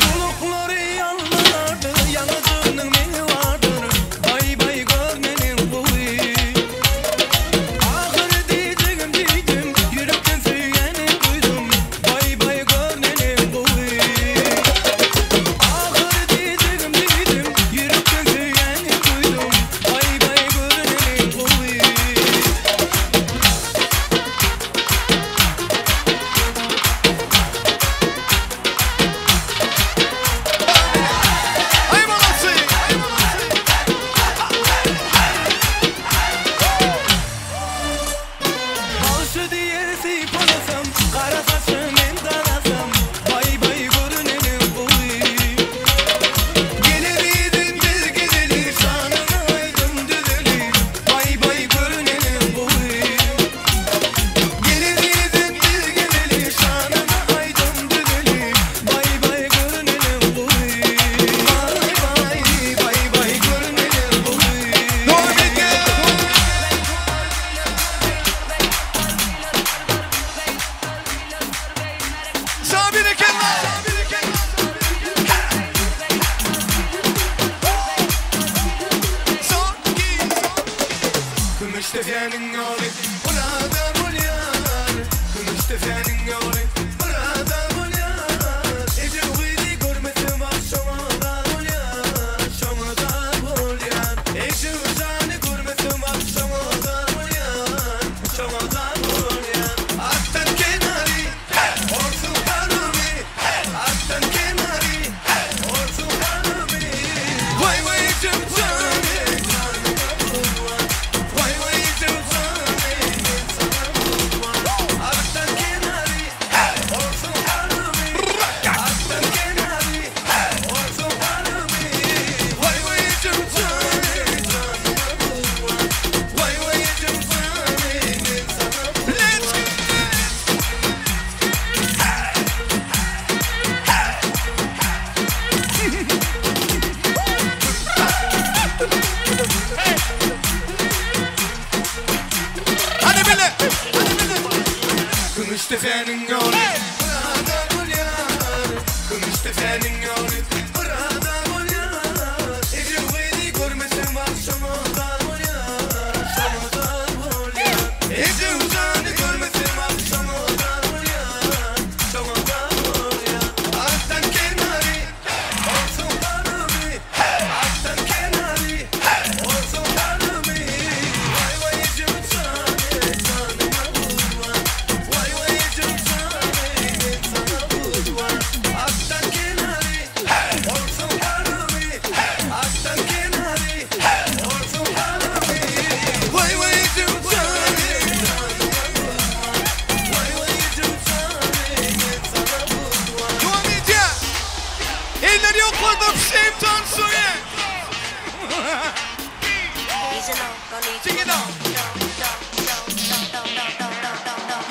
Duluklary ýalňylardyr, ýaňajygynyň meňi bardyr, Baý-baý görmeniň gowy. Ahyry diýjegim diýdim, ýürekden söýýänim duýdum, Baý-baý görmeniň gowy. Ahyry diýjegim diýdim, ýürekden söýýänim duýdum, Baý-baý görmeniň gowy. Bagşy diýer sypalasam, gara saçy men darasam, Baý-baý görüneniň gowy. Geler idim biz gideli, şanyna aýdym düzeli, Baý-baý görüneniň gowy. Geler idim biz gideli, şanyna aýdym düzeli, Baý-baý görüneniň gowy. Baý-baý, baý-baý görüneniň gowy. Kümüşdepäniň ýoly burada bolýar, Kümüşdepäniň ýoly burada bolýar. Ejem gyzy görmesem ah şoňa zar bolýar, şoňa zar bolýar. Ejem jany görmesem ah şoňa zar bolýar, şoňa zar bolýar. Atdan kenary, orsuň hanymy, Atdan kenary, orsuň hanymy. Waý waý ejem jany, janyma gurban. Waý waý ejem jany, men saňa gurban. Atdan kenary, orsuň hanymy, Atdan kenary, orsuň hanymy. Waý waý ejem jany, janyma gurban. Waý waý ejem jany, men saňa gurban. Hadi bile. Kümüşdepäniň ýoly burada bolýar, Kümüşdepäniň ýoly burada bolýar. Ejem gyzy görmesem ah şoňa zar bolýar, şoňa zar bolýar. Ejem jany görmesem ah şoňa zar bolýar, şoňa zar bolýar. Atdan kenary, olsun hanymy, Atdan kenary, olsun hanymy. Waý waý ejem jany, janyma gurban. Waý waý ejem jany, men saňa gurban. Atdan kenary, olsun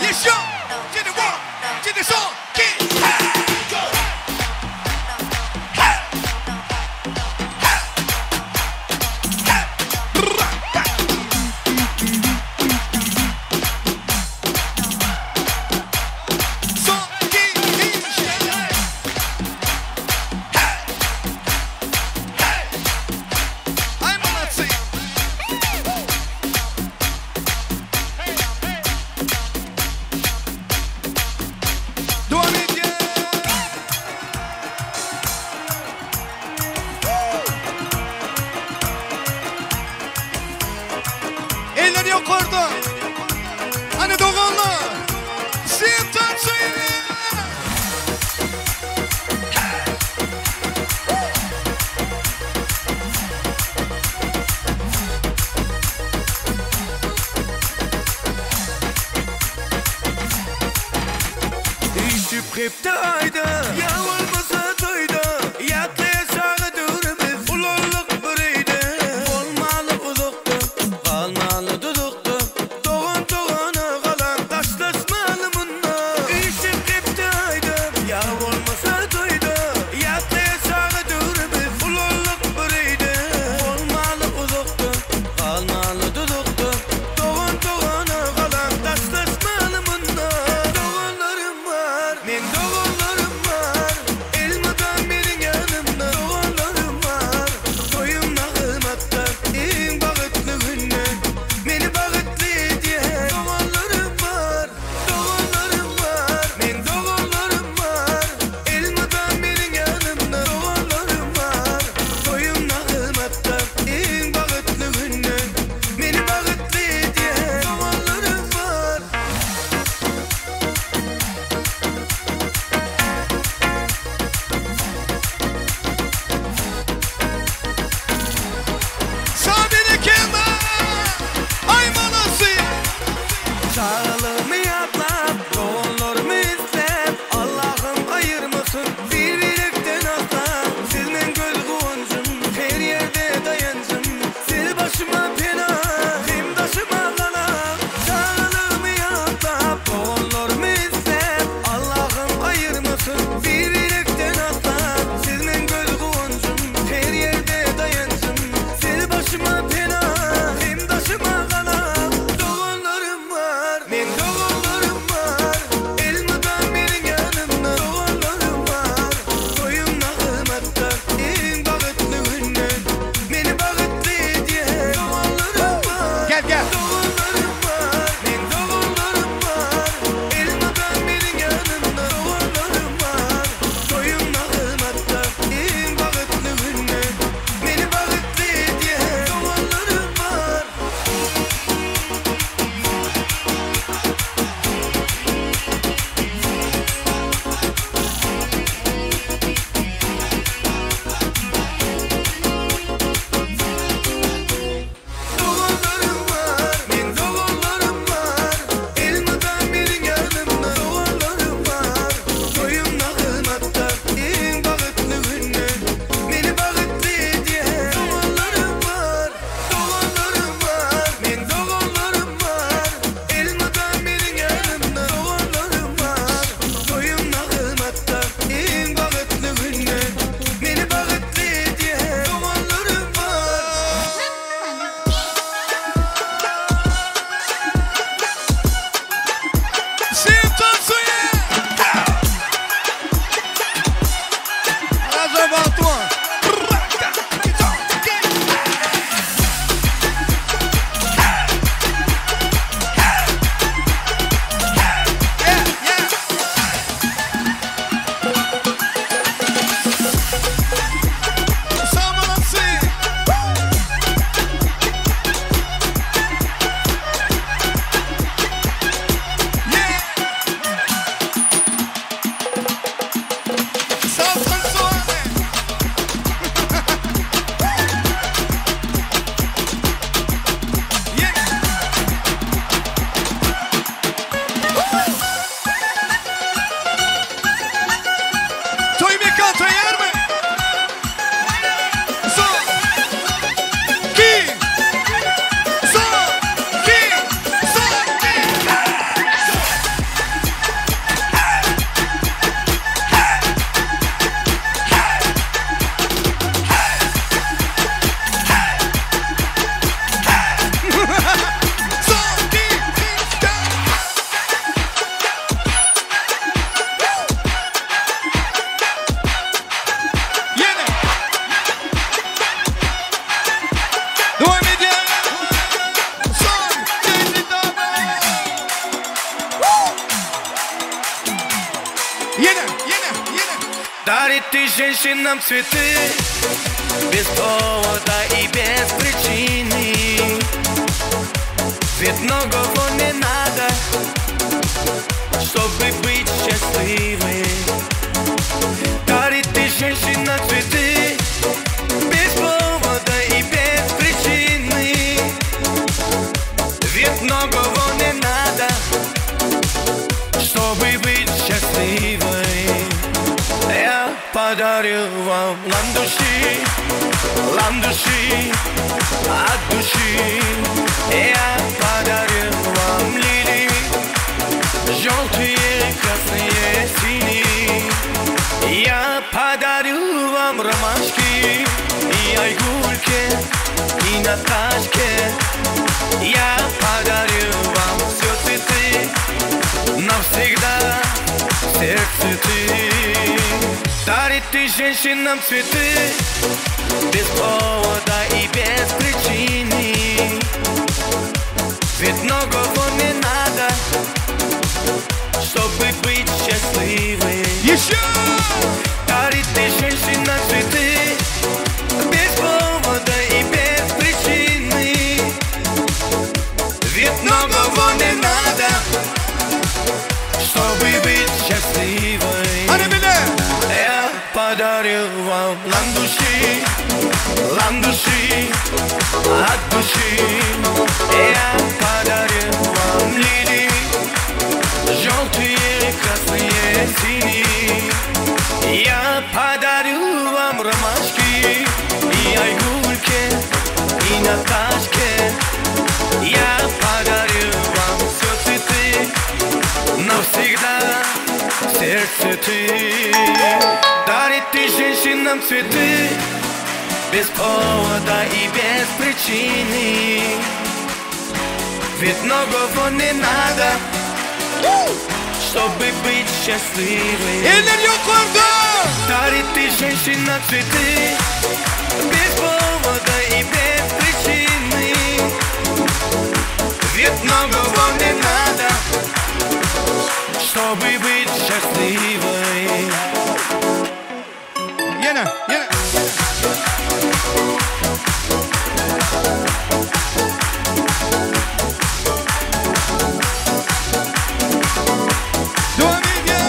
Еще! Через one, через son, iki, hey! Dowam edýär. Eller ýokarda. Hany doganlar. Sen tansyň. Üýşüp hepde aýda, ýa bolmasa toýda, Ýatlaýas çaga döwrümiz, ulaldyk bir öýde. Bolmaly uzakda, galmaly duzakda, Dogan dogana galan, daşlaşmaly munda. Üýşüp hepde aýda, ýa bolmasa toýda, Ýatlaýas çaga döwrümiz, ulaldyk bir öýde. Bolmaly uzakda, galmaly duzakda, Dogan dogana galan, daşlaşmaly munda. Doganlarym bar, meň doganlarym bar, Elmydam meniň ýanymda doganlarym bar. Toýum nagymatda, iň bagtly günde, Meni bagtly edýän doganlarym bar. Doganlarym bar, meň doganlarym bar, Elmydam meniň ýanymda doganlarym bar. Toýum nagymatda, iň bagtly günde, Meni bagtly edýän doganlarym bar. Sag berekella! Aý malasy! Çagalygymy ýatlap, doganlarymy isläp, Allahym aýyrmasyn bir-birekden asla. Siz meň göz guwanjym, her ýerde daýanjym. Siz başyma pena, hem daşyma gala. Çagalygymy ýatlap, doganlarymy isläp, Allahym aýyrmasyn bir-birekden asla. Siz meň göz guwanjym, her ýerde daýanjym. Siz başyma pena, hem daşyma gala. Doganlarym bar, meň doganlarym bar, Elmydam meniň ýanymda doganlarym bar. Toýum nagymatda, iň bagtly günde, Meni bagtly edýän doganlarym bar. Gel gel. Doganlarym bar, meň doganlarym bar, Elmydam meniň ýanymda doganlarym bar. Toýum nagymatda, iň bagtly günde, Meni bagtly edýän doganlarym bar. Doganlarym bar, meň doganlarym bar, Elmydam meniň ýanymda doganlarym bar. Toýum nagymatda, iň bagtly günde, Meni bagtly edýän doganlarym bar. Doganlarym bar, meň doganlarym bar, Elmydam meniň ýanymda doganlarym bar. Toýum nagymatda, iň bagtly günde, Meni bagtly edýän doganlarym bar. Sen tansyň! Raja bagtly bol! Sag malasy! Yeah! Ýene, ýene, ýene. Дарит ты женщинам цветы Без повода и без причины Ведь многого не надо Чтобы быть счастливой Дарит ты женщина цветы Без повода и без причины Ведь многого не надо Чтобы быть счастливой Я подарю вам ландыши, ландыши от души Я подарю вам лилии Желтые, красные, синие Я подарю вам ромашки И айгульке, и Наташке Я подарю вам все цветы Навсегда в сердце ты Дарит ты женщинам цветы Без повода и без причины Ведь многого не надо Чтобы быть счастливой Еще! Дарит ты женщина цветы Без повода и без причины Ведь многого не надо Чтобы быть счастливой Я подарю вам ландыши, ландыши от души Я подарю вам лилии Желтые, красные, синие Я подарю вам ромашки И айгульке, и Наташке Я подарю вам все цветы Навсегда в сердце ты Дарит ты женщинам цветы Без повода и без причины Ведь многого не надо Чтобы быть счастливой Eller ýokarda! Дарит ты женщина цветы Без повода и без причины Ведь многого не надо Чтобы быть счастливой Ýene, ýene. Dowam edýär.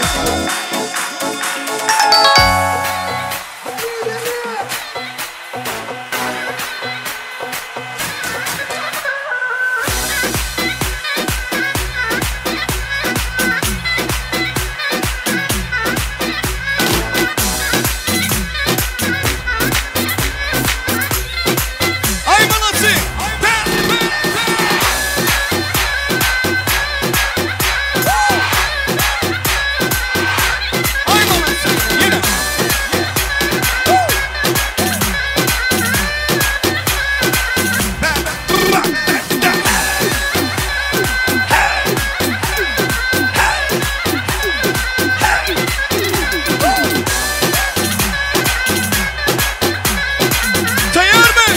Ay молодцы! Ay молодцы! Ýene! Taýýar my?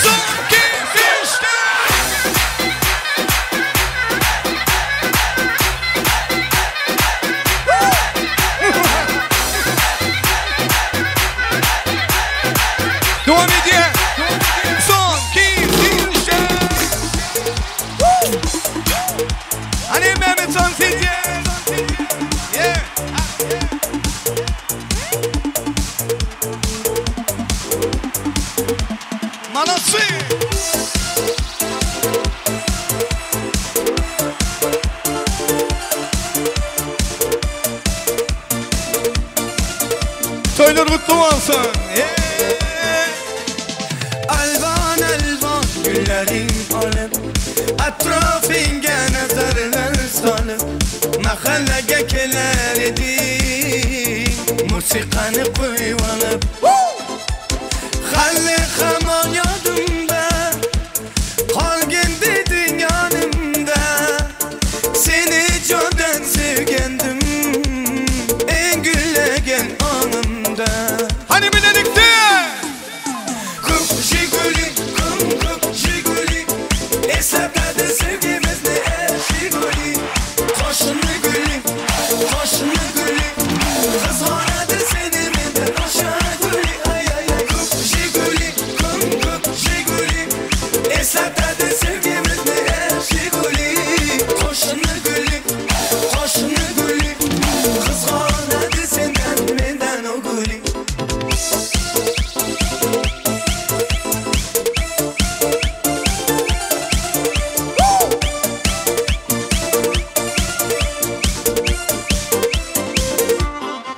Son, iki, üç, dört! Dowam edýär. Son, iki, üç, dört! Hany Mehmet son sizde. Yeah. Молодцы! Toýlar gutly bolsun. Yeah. Alvan alvan güllerin alıp Atrafingga nazarlar solib Mahallaga kelar eding Musiqani qo'yib olib Hali hamon yodimda Qolgin deding yonimda Seni jondan sevgandim Eng gullagan onimda Hany bilelikde! Ko'k Jiguli, ko'm ko'k Jiguli Eslatadi sevgimizni el Jiguli Qoshini guli, qoshini guli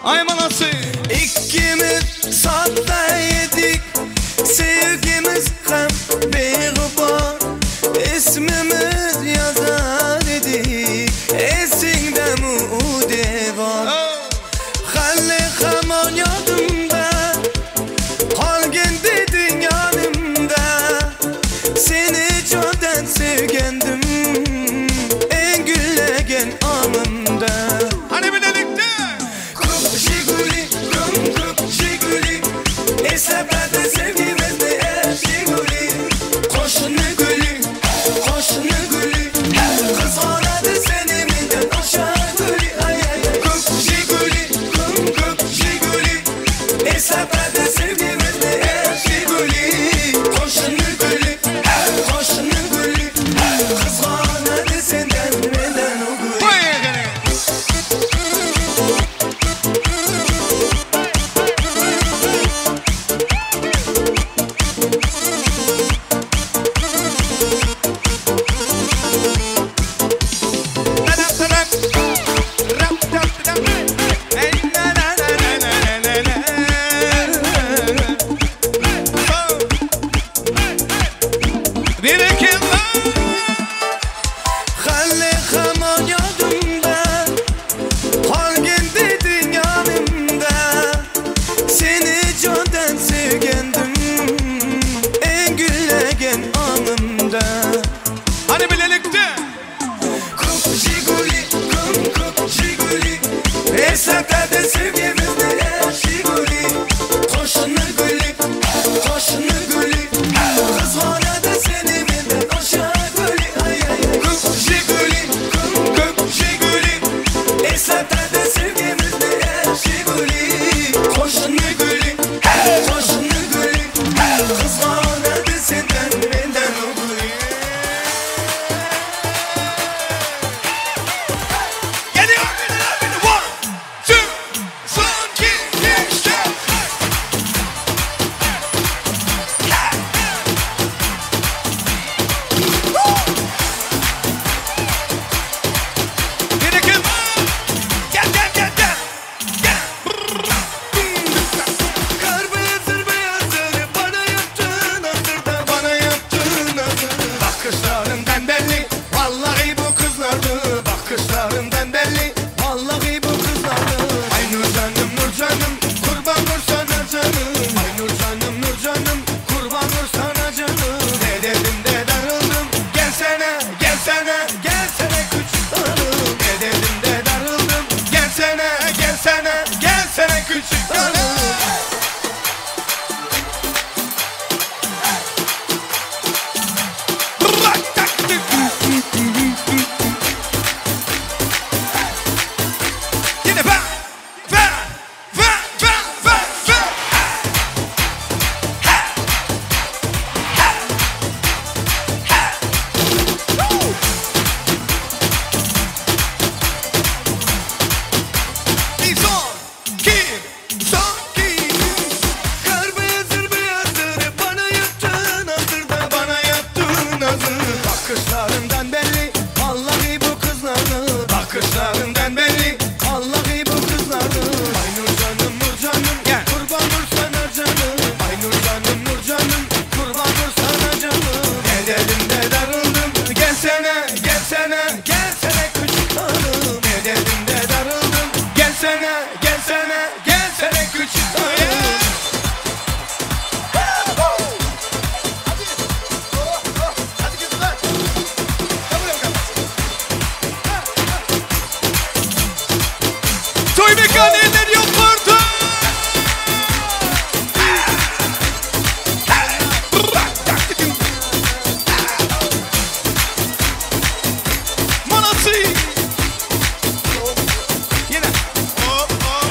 Aý malasy. Ikkimiz sada edik Sevgimiz hem bigubar Ismimiz yazar edik Esingde mi u devar Hali hamon yodimda Qolgin deding yonimda Seni jondan sevgandim Eng gullagan onimda Hadi birlikte. Ko'p Jiguli, ko'm ko'p Jiguli Eslab sevgimizni er Jiguli Qo'shni guli, qo'shni guli Qizg'onadi seni mendan o'sha guli Ay ay ay Ko'p Jiguli, ko'm ko'p Jiguli Eslab sevgimizni er Jiguli Qo'shni guli, qo'shni guli Qizg'onadi sendan mendan u guli Bir iki Hali hamon yodimda Qolgin deding yonimda Seni jondan sevgandim Eng gullagan onimda Hadi birlikte. Ko'p Jiguli, ko'm ko'p Jiguli Eslatadi sevgimizni er Jiguli Qo'shni guli, qo'shni guli Qizg'onadi seni mendan o'sha guli Ay ay ay Ko'p Jiguli, ko'm ko'p Jiguli Eslatadi sevgimizni er Jiguli Qo'shni guli, qo'shni guli Qizg'onadi sendan mendan u guli Geliyor. One, two, son, iki, üç, dört. Bir iki, gel gel gel gel. Kar beyazdır beyazdır bana yaptığın hazırda bana yaptığın hazır Bakışlarından belli vallahi bu kızlardı Bakışlarından belli vallahi bu kızlardı Ay Nur canım Nur canım kurban nur sana canım Ay Nur canım Nur canım kurban nur sana canım Ne dedim de darıldım gelsene gelsene gelsene küçük hanım Ne dedim de darıldım gelsene gelsene gelsene küçük hanım Yine ben, ben, ben, ben, ben, ben. Bir son, iki, son, iki. Kar beyazdır beyazdır bana yaptığın hazırda bana yaptığın hazır Bakışlarından belli vallahi bu kızlardı Bakışlarından belli vallahi bu kızlardı Ay Nur canım Nur canım Gel. kurban nur sana canım Ay Nur canım Nur canım kurban nur sana canım Ne dedim de darıldım gelsene gelsene gelsene küçük hanım Ne dedim de darıldım gelsene gelsene gelsene küçük hanım Toy mekanı eller yukarıda. Manası. Yine. Hop, hop.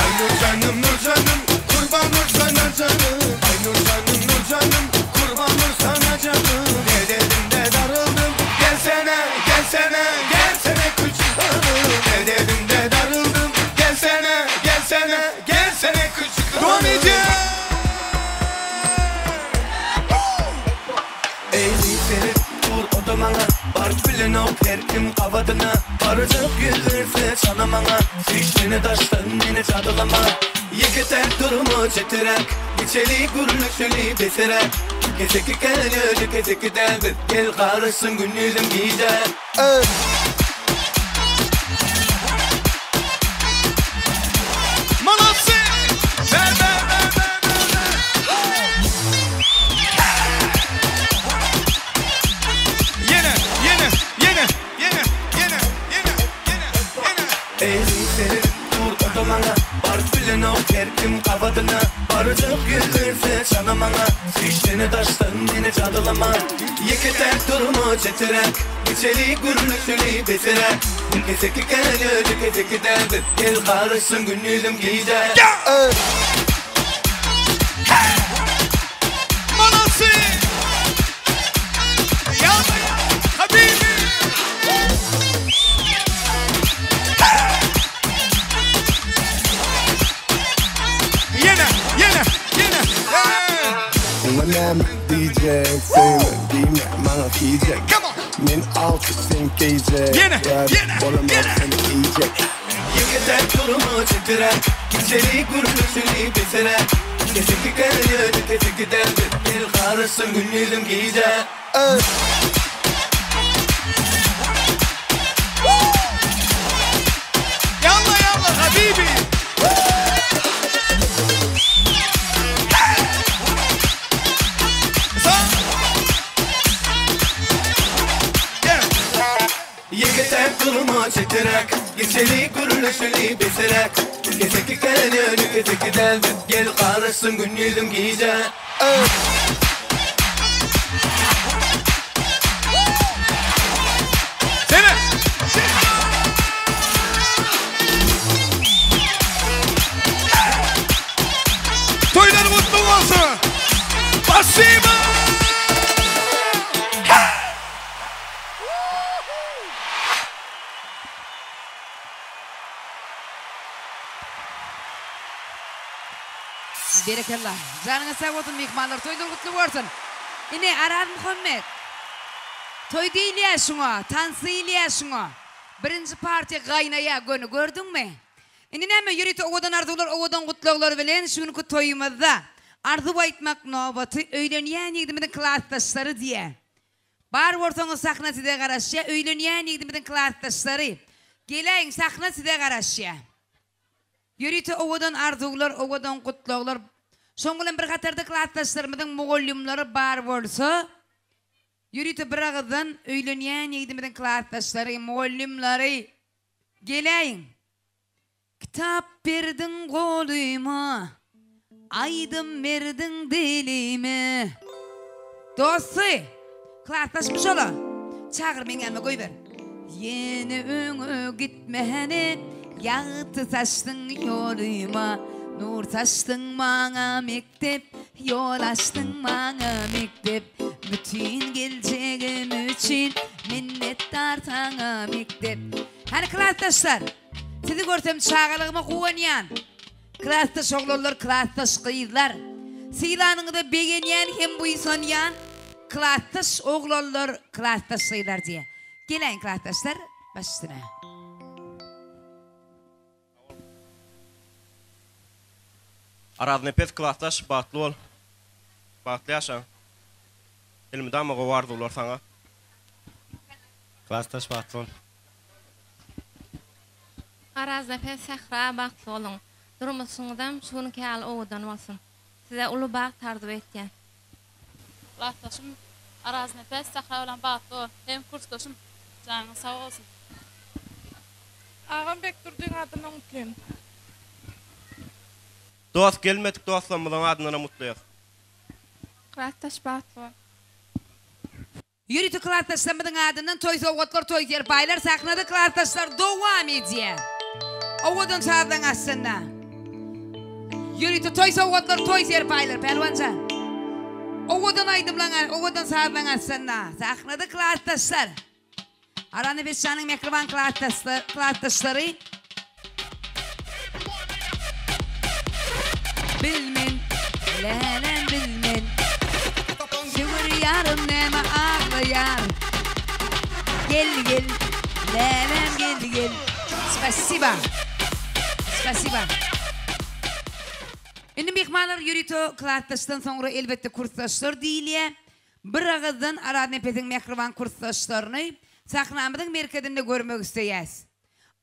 Ay Nur canım Nur canım kurban nur sana canım Ay Nur canım Nur canım kurban nur sana canım Ne dedim de darıldım gelsene gelsene gelsene küçük bilenok her kim gabadyna Barjak ýüz berse çala maňa Süýşsene daşdan meni jadylama Ýeke täk durma çeteräk Geçeli gürleşeli beseräk Keseki kän ýöne keseki däl biz Gel garyşsyn gündizem gije. Molodcy! Ver ver ver ver ver ver. Ýene ýene ýene ýene ýene ýene ýene ýene. Eli seredip dur o da maňa Baryp bilenok her kim gabadyna Barjak ýüz berse çala maňa Süýşsene daşdan meni jadylama Ýeke täk durma çeteräk Geçeli gürleşeli beteräk Keseki kän ýöne keseki däl biz Gel garyşsyn gündizem gije. Molodcy! Ýalla habibi! Ýene ýene ýene eý! Oňa näme diýjek söýme diýme maňa hiýjek Men alçy sen geýjek Ýene Ýa ýene bolamok ýene. seni iýjek Ýeke täk durma çeteräk Geçeli gürleşeli beteräk Keseki kän ýöne keseki däl biz Gel garyşsyn gündizem gije. Ýalla ýalla habibi! Ýeke täk durma çeteräk Geçeli gürleşeli beteräk Keseki kän ýöne keseki däl biz Gel garyşsyn gündizem gije. Sene! Toýlar gutly bolsun! Spasiba! Berekella. Janyňyz sag bolsun myhmanlar toýlar gutly bolsun. Ine Araz Muhammet. Toý diýilýä şuňa, tans diýilýä şuňa. Birinji partiýa gaýnaýa göni gördüňmi? Indi näme ýörite owadan arzuwlar owadan gutlaglar bilen şu günki toýumyzda arzuw aýtmak nobaty öýlenýän ýigdimiziň klasdaşlary diýä. Bar bolsaňyz sahna size garaşýa öýlenýän ýigdimiziň klasdaşlary geläýiň sahna size garaşýa. Ýörite owadan arzuwlar, owadan gutlaglar. Şoň bilen bir hatarda klasdaşlarymyzyň mugallymlary bar bolsa, ýörite bir agyzdan öýlenýän ýigdimiziň klasdaşlary, mugallymlary geläýiň. Kitap berdiň golyma, aýdym berdiň dilime. Dosty, klasdaşmy şola? Çagyr meň ýanyma goýber. Ýene öňe gitmäne, ýagty saçdyň ýolyma, Nur saçdyň maňa mekdep, ýol açdyň maňa mekdep. Bütin geljegim üçin minnetdar saňa mekdep. Hany klasdaşlar, sizi görsem çagalygyma guwanýan. Klasdaş oglanlar, klasdaş gyzlar. Sylanyňyza begenýän hem buýsanýan klasdaş oglanlar, klasdaş gyzlar diýýär. Geläýiň klasdaşlar, baş üstüne. Araznepes klasdaş bagtly bol. Bagtly ýaşa. Elmydama gowy arzuwlar saňa. Klasdaş bagtly bol. Araznepes Sähra bagtly boluň. Durmuşyňyzam şu günki ýaly owadan bolsun. Size uly bagt arzuw etýän. Klasdaşym Araznepes Sähra bilen bagtly bol. Hem kursdaşym janyň sag bolsun. Agam Bekdurdyň adyndan gutlaýyn. Dost gelmedik dostlarymyzyň adyndanam gutlaýas. Klasdaş bagtly bol. Ýörite klasdaşlarymyzyň adyndan toý sowgatlar toý serpaýlar sahnada klasdaşlar dowam edýär. Owadan sazlaň astynda. Ýörite toý sowgatlar toý serpaýlar Pälwanjan. Owadan aýdymlaň owadan sazlaň astynda sahnada klasdaşlar. Aranepesjanyň mähriban klasdaşlary. Bilmen, läläm bilmen. Söwer ýarym näme aglaýar. Gel gel Läläm gel gel Spasiba Spasiba Indi myhmanlar ýörite klasdaşdan soňra elbetde kursdaşlar diýilýär. Bir agyzdan Araznepesiň mähriban kursdaşlaryny sahnamyzyň merkezinde görmek isleýäs.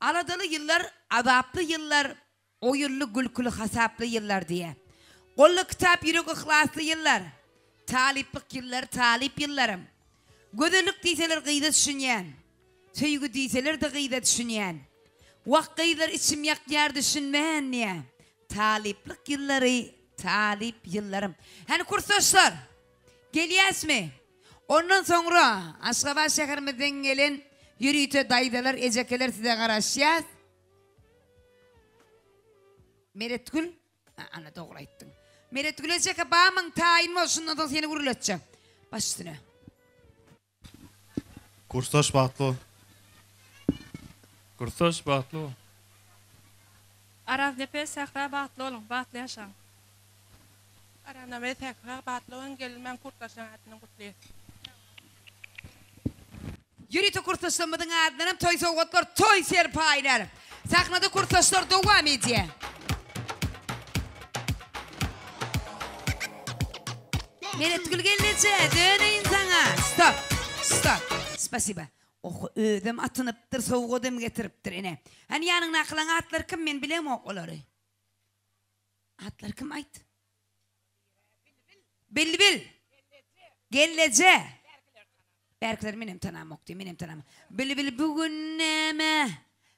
Aladaly ýyllar, azaply ýyllar, oýunly, gülküli, hasaply ýyllar diýýär. Golda kitap, ýürek yhlasly ýyllar. Talyplyk ýyllary, talyp ýyllarym. Gözellik diýseler gyza düşünýän. Söýgi diýseler-de gyza düşünýän. Wah gyzlar içim ýakýar düşünmän diýýär. Talyplyk ýyllary, talyp ýyllarym. Hany kursdaşlar! Gelýäsmi? Ondan soňra Aşgabat şäherimizden gelen ýörite daýzalar, ejekeler size garaşýas. Meretgül, ana dogry aýtdyň. Meretgül ejeke bamyň taýyn bol, şundan soň seni gürletjek. Baş üstüne. Kursdaş bagtly bol. Kursdaş bagtly bol. Araznepes Sähra bagtly boluň, bagtly ýaşaň. Araname Sähra bagtly boluň gelin men kursdaşlaryň adyndan gutlaýas. Ýörite kursdaşlarymyzyň adyndanam toý sowgatlar, toý serpaýlar. Sahnada kursdaşlar dowam edýär. Meretgül gelneje, döneýin saňa. Stop. Stop. Spasiba. Oho, özem atynypdyr, sowgadam getiripdir, ine. Hany ýanyňdakylaň atlary kim, men bilemok olary. Atlary kim aýt? Bilbil. Gelneje. Bärkileri menem tanamok diý, menem tanamok. Bilbil bu gün näme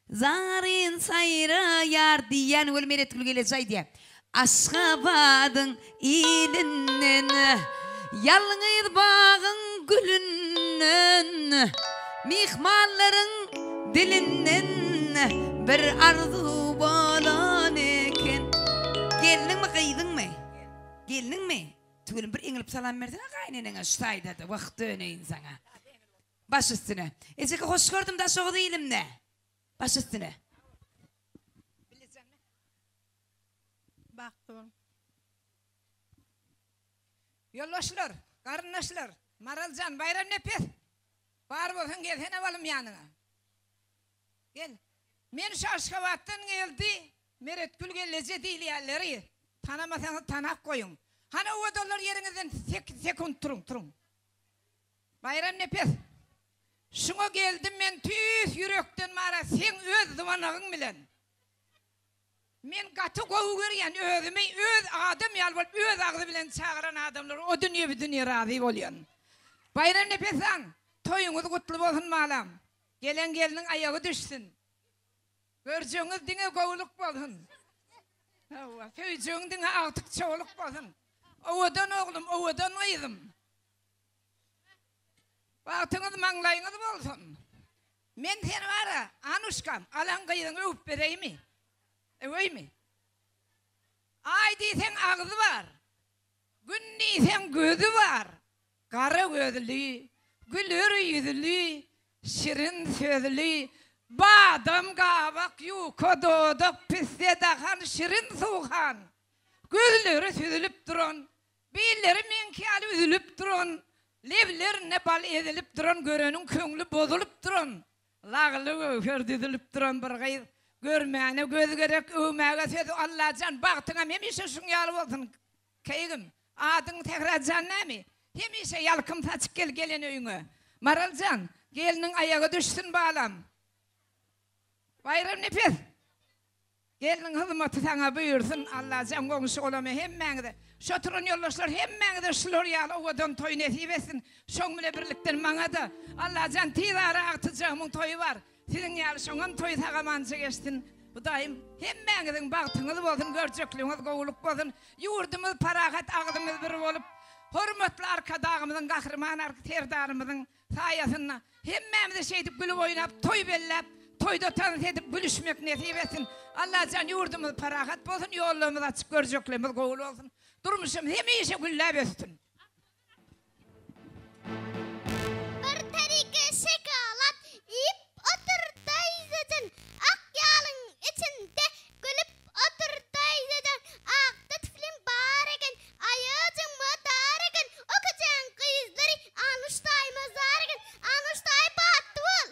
zaryn saýraýar diýýän weli Meretgül geleje aýdýar. Aşgabadyň ilinden, ýalňyz bagyň gülünden, myhmanlaryň dilinden bir arzuw bolan eken. Gelniňmi, gyzyňmy? Gelniňmi? Tüweleme bir eňilip salam bersene gaýyneneňe şu taýda-da, wah döneýin saňa. Baş üstüne. Ejeke hoş gördüm Daşoguz ilimde. Baş üstüne. Bagtly boluň. Ýoldaşlar, garyndaşlar, Maral jan, Baýram Nepes, bar bolsaň gelsene balym ýanyňa. Gel. Men şu Aşgabatdan geldi, Meretgül gelneje diýilýänleri tanamasaňyz tanap goýuň. Hany owadanlar ýeriňizden sekiz sekunt turuň, turuň. Baýram Nepes, şuňa geldim men tüýs ýürekden mara seň öz zywanagyň bilen. Men gaty gowy görýän özümi öz adam ýaly bolup öz agzy bilen çagyran adamlar o dünýe bu dünýe razy bolýan. Baýram Nepesan toýuňyz gutly bolsun balam. Gelen gelniň aýagy düşsün. Görjegiňiz diňe gowulyk bolsun. Hawa, söýjegiň diňe agtyk çowluk bolsun. Owadan oglum, owadan gyzym. Bagtyňyz maňlaýyňyz bolsun. Men seni bara, Anuşkam, alan gyzyňy öwüp bereými? Öweými? Aý diýseň agzy bar. Gün diýseň gözi bar. Gara gözli, güler ýüzli, şirin sözli, badam gabak, ýuka dodak, pisse dahan, şirin suhan, gözleri süzülip duran, billeri meňki ýaly üzülip duran, leblerinde bal ezilip duran, göreniň köňli bozulyp duran, lagly göwher düzülip duran bir gyz. Görmäne göz gerek, öwmäge söz, Allajan, bagtyňam hemişe şuň ýaly bolsun, Keýgim, adyň Sährajan nämi? Hemişe ýalkym saçyp gel gelen öýüňe. Maraljan, gelniň aýagy düşsün balam. Baýram Nepes, gelniň hyzmaty saňa buýursyn. Allajan goňşy-golama hemmäňize, şu oturan ýoldaşlar hemmäňize şular ýaly owadan toý nesip etsin. Şoň bile birlikden maňa-da Allajan tiz ara agtyjagymyň toýy bar. Siziň ýaly şoňam toýy sag-amança geçsin. Hudaýym hemmäňiziň bagtyňyz bolsun, görjekligiňiz gowulyk bolsun. Ýurdumyz parahat, agzymyz bir bolup, hormatly Arkadagymyzyň, Gahryman Serdarymyzyň saýasynda hemmämize şeýdip gülüp oýnap, toý belläp, toýda tans edip gülüşmek nesip etsin. Allajan ýurdumyz parahat bolsun, ýollarymyz açyk, görjekligimiz gowuly bolsun. Durmuşymyz hemişe gülläp össün. Bir terike şokolad iýip otur daýzajan Ak ýalyň içinde gülüp otur daýzajan Akda tüfliň bar eken aýajyňma dar eken O köçäň gyzlary Anuş daýyma zar eken Anuş daýy batly bol.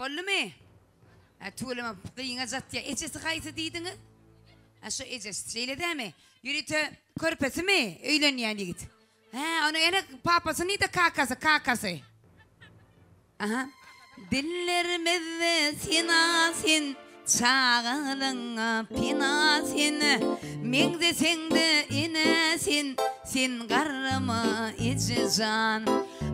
Boldumy? Hä, tüweleme, gyňa jatýa. Ejesi haýsy diýdiňiz? Hä, şu ejesi, şeýle dämi? Ýörite körpesimi öýlenýän ýigit? Hä, ony ene papasy nide kakasy, kakasy? Aha. Dillerimizde sena sen, çagalygyňa pena sen, meňzeseň-de enä sen, sen garrama eje jan.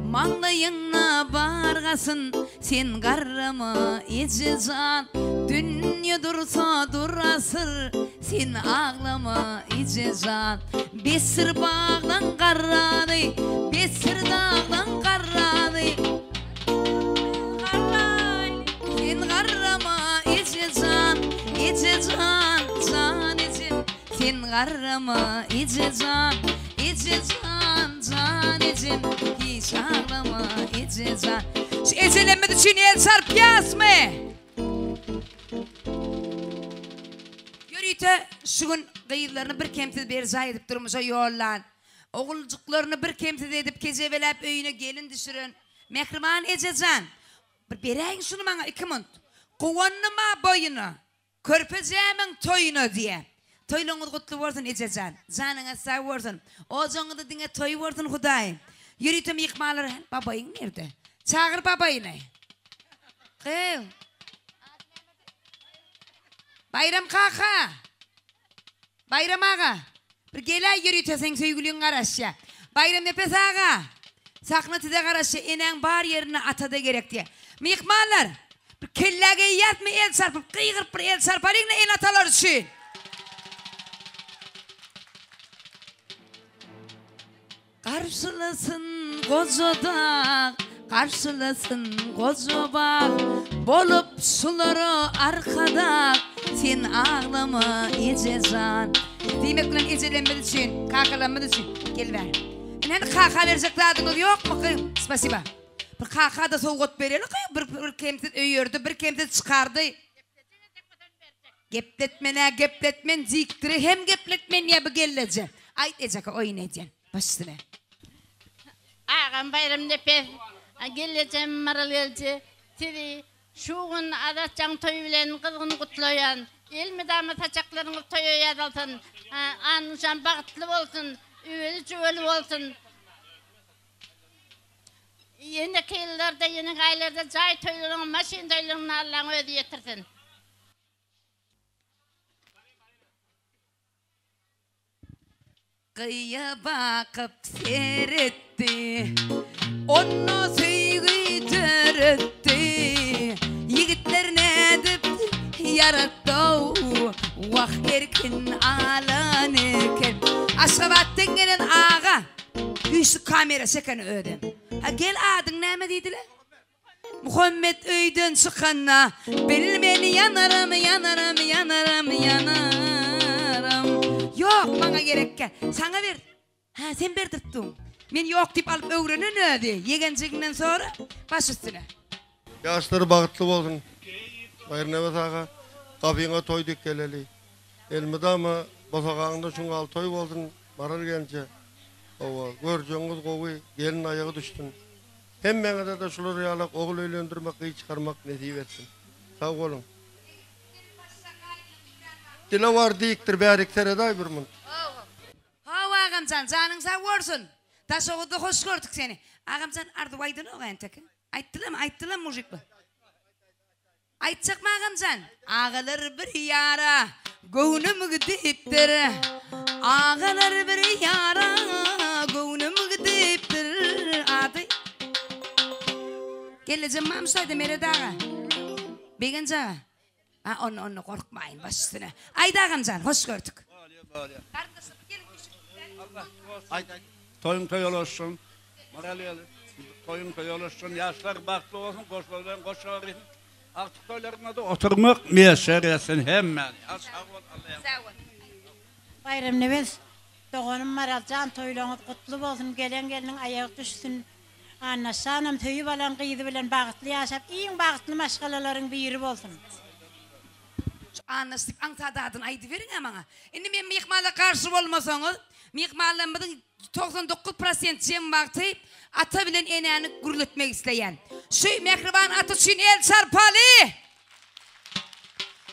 Maňlaýyňda bar gasyn, sen garrama eje jan. Dünýe dursa dur asyr, sen aglama eje jan. Besdir baglaň garrany, besdir daglaň garrany. Sen garrama eje jan, eje jan, jan ejem. Sen garrama eje jan, eje jan, jan ejem. Hiç aglama eje jan. Şu ejelerimiz üçin el çarpýasmy? Ýörite şu gün gyzlaryny birkemsiz berjaý edip durmuşa ýollan, oguljyklaryny birkemsiz edip kejebeläp öýüne gelin düşüren mähriban ejejan, bir beräýiň şuny maňa iki munt. Guwandym-a boýuna, körpejämiň toýuna diýä. Toýlaryňyz gutly bolsun ejejan. Janyňyz sag bolsun. Ojagyňyzda diňe toý bolsun Hudaýym. Ýörite myhmanlar babaýyň nirde? Çagyr babaýyny. Gyz. Baýram kaka! Baýram aga! Bir geläý ýörite seň söýgüliň garaşýa. Baýramnepes aga! Sahna size garaşýa, enäň bar ýerinde ata-da gerek diýä. Myhmanlar! Bir kellä geýýäsmi el çarpyp, gygyryp bir el çarpalyň-la ene-atalar üçin! Garşylasyn goja dag, Garşylasyn goja bag, Bolup şulara arkadag, Sen aglama eje jan. Diýmek bilen ejelerimiz üçin, kakalarymyz üçin gel bäri. Indi hany kaka berjek zadyňyz ýokmy gyz? Spasiba. Bir kaka-da sowgat bereli gyz, bir bir kemsiz öýerdi, bir kemsiz çykardy. Gepletmen-ä gepletmen dikdiri hem gepletmen ýa bu gelleje. Aýt ejeke oýun edýän. Baş üstüne. Agam Baýram Nepes, gellejem Maral gelje sizi şu gün Azatjan toýy bilen gyzgyn gutlaýan. Elmydama saçaklaryňyz toýa ýazylsyn. Annuşan bagtly bolsun, öweli jüweli bolsun. Ýeneki ýyllarda, ýeneki aýlarda jaý toýlaryňy, maşyn toýlaryňy Allaň özi ýetirsin. Gyýa bakyp seretdi, Onda söýgi döretdi. Ýigitler nädip ýaratdy-ow, Wah, erkin alan eken. Aşgabatdan gelen aga güýçli kamera çeken özem. Ha gel adyň näme diýdiler? Muhammet öýden çykanda, Bilmen ýanaram, ýanaram, ýanaram, ýanaram. Ýok, maňa gerekkä. Saňa ber. Hä, sen berdirtdiň. Men ýok diýip alyp öwrenen özi. Ýegenjigiňden sora, baş üstüne. Ýaşlar bagtly bolsun. Baýrnebes aga, gapyňa toý dik geleli. Elmydama bosagaňda şuňňal toý bolsun, Maral gelnje. Hawa, görjegiňiz gowy, gelin aýagy düşsün. Hemmäňize-de şular ýalak ogul öýlendirmek, gyz çykarmak nesip etsin. Sag boluň. Dilewar diýikdir bärik seredaý bir munt. Haw agamjan janyň sag bolsun. Daşoguzda hoş gördük seni. Agamjan arzuw aýdanok entek. Aýtdylarmy aýtdylarmy mujikler. Aýtjakmy agamjan? Agalar bir ýara göwnüm gidipdir. Agalar bir ýara göwnüm gidipdir. Ady Gelnejem barmy şu taýda Meret aga? Begenç aga. Ha onda onda gorkmaýyn baş üstüne. Aýt agamjan hoş gördük. Garyndaşlar geliň düşüp. Aýt aýt. Toýuň toý olsun. Maral ýaly. Toýuň toý olsun. Ýaşlar bagtly bolsun, goşlar bilen goşa gitsin. Agtyk toýlaryňda oturmak miýesser etsin hemmäni. Sag bol Alla ýar. Sag bol. Baýram Nebes doganym Maraljan toýlaňyz gutly bolsun gelen gelniň aýagy düşsün Annaşjanam söýüp alan gyzy bilen bagtly ýaşap iň bagtly maşgalalaryň biri bolsun. Şu Annaş diýip aňsat adyny aýdyberiň-ä maňa. Indi men myhmana garşy bolmasaňyz, Myhmanlarymyzyň 99 prosent jem wagty ata bilen enäni gürletmek isleýän. Şu mähriban ata üçin el çarpaly!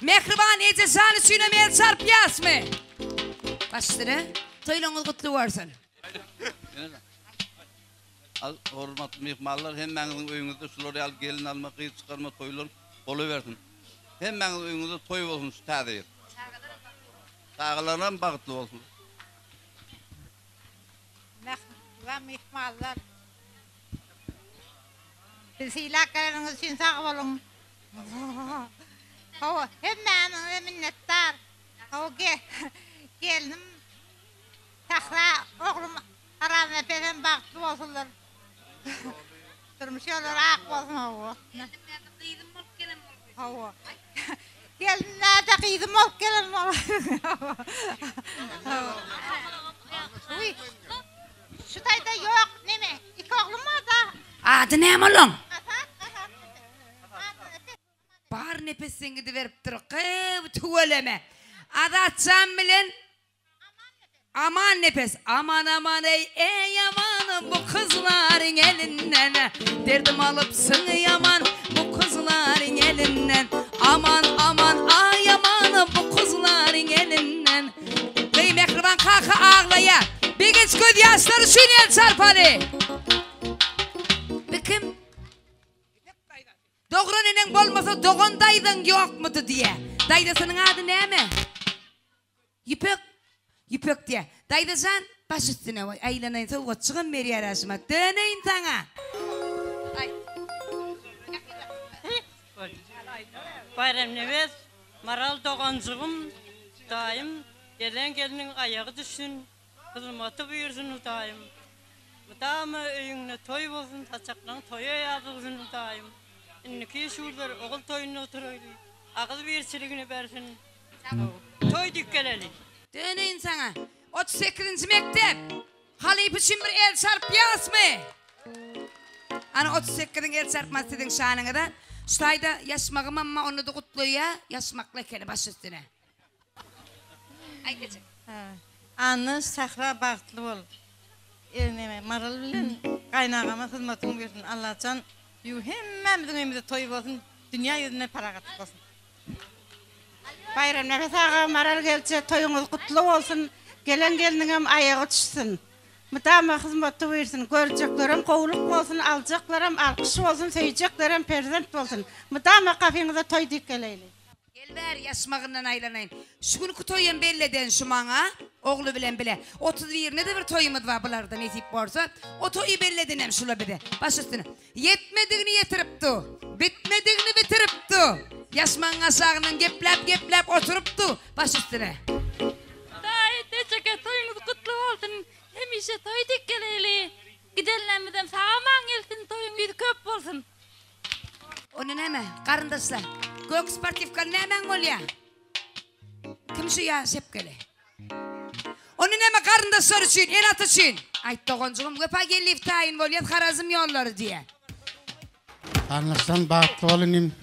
Mähriban eje jan üçinem el çarpýasmy? Baş üstüne. Toýlaryňyz gutly bolsun. Al, hormatly myhmanlar, hemmäňiziň öýüňizde şular ýaly gelin alma, gyz çykarma toýlar bolawersin. Hemmäňiziň öýüňizde toý bolsun şu täze ýyl. Çagalaram bagtly bolsun. Mähriban myhmanlar. Bizi sylap geleniňiz üçin sag boluň. Hawa, hemmäňize minnetdar. Hawa, gelnim Sähra, oglum Aramnepesem bagtly bolsunlar. Durmuş ýollary ak bolsun hawa. Gelnim gyzym bolup gelen bolsun. Hawa. Gelin näde gyzym bolup gelen bolsun. Hawa. Şu taýda ýok neme iki oglum barda. Ady näme olaň? Bar nepesden gidiberipdir. Gyw tüweleme. Azatjan bilen Aman nepes aman aman eý eý aman bu kyzlaryň elinden derdim alypsyň ýaman bu kyzlaryň elinden aman aman aý aman bu kyzlaryň elinden Gyý mähriban kaka aglaýa begenç göz ýaşlary üçin el çarpaly Bi kim? Dogran eneň bolmasa dogan daýzaň ýokmudy diýä. Daýzasynyň ady näme? Ýüpek, Ýüpek diýýär. Daýza jan, baş üstüne, waý, aýlanaýyn, sowgatjygam berýär-ä şumat. Döneýin saňa! Baýramnebes, Maral doganjygym, daýym, gelen gelniň aýagy düşsün, hyzmaty buýursyn Hudaýym. Mydama öýüňde toý bolsun, saçaklaň toýa ýazylsyn Hudaýym. Indiki şular ogul toýunda oturaýly, agyz birçiligini bersin. Toý dik geleli. Döneýin saňa. 38-nji mekdep. Halypa üçin bir el çarpýasmy? Ana 38-iň el çarpmasy siziň şanyňyza. Şu taýda ýaşmagym amma onda-da gutlaýa, ýaşmakly ekeni baş üstüne. Aýt eje. Anna Sähra bagtly bol. Neme Maral bilen gaýynagama hyzmatyň bersin Allajan ýu hemmämiziň öýümizde toý bolsun dünýä ýüzünde parahatlyk bolsun. Baýramnepes aga Maral gelje toýuňyz gutly bolsun gelen gelniňem aýagy düşsün mydama hyzmatda buýrsyn görjeklerem gowluk bolsun aljaklaram alkyş bolsun söýjeklerem perzent bolsun mydama gapyňyza toý diýip geleýli. Gel bäri ýaşmagyndan aýlanaýyn. Şu günki toýam belli eden şu maňa, ogly bilen bile. Otuz birine-de bir toýumyz bar bularda nesip bolsa. O toýy belli edenem şula bize. Baş üstüne. Ýetmedigini ýetiripdi. Bitmedigini bitiripdi. Ýaşmagyň aşagyndan gepläp-gepläp oturypdy. Baş üstüne. Daýy, Tejeke toýuňyz gutly bolsun. Hemişe toý dik geleýli. Gidenlerimizem sag-aman gelsin, toýuň ýüzi köp bolsun. Onda näme, garyndaşlar, gök sportiwkaly nämäň bolýa? Kim şu ýa şepgeli? Onda näme garyndaşlar üçin, ene-ata üçin? Aýt doganjygym, Wepa Geldiýew taýyn bolýas Harazm ýollary diýä. Garyndaşdan bagtly bol inim.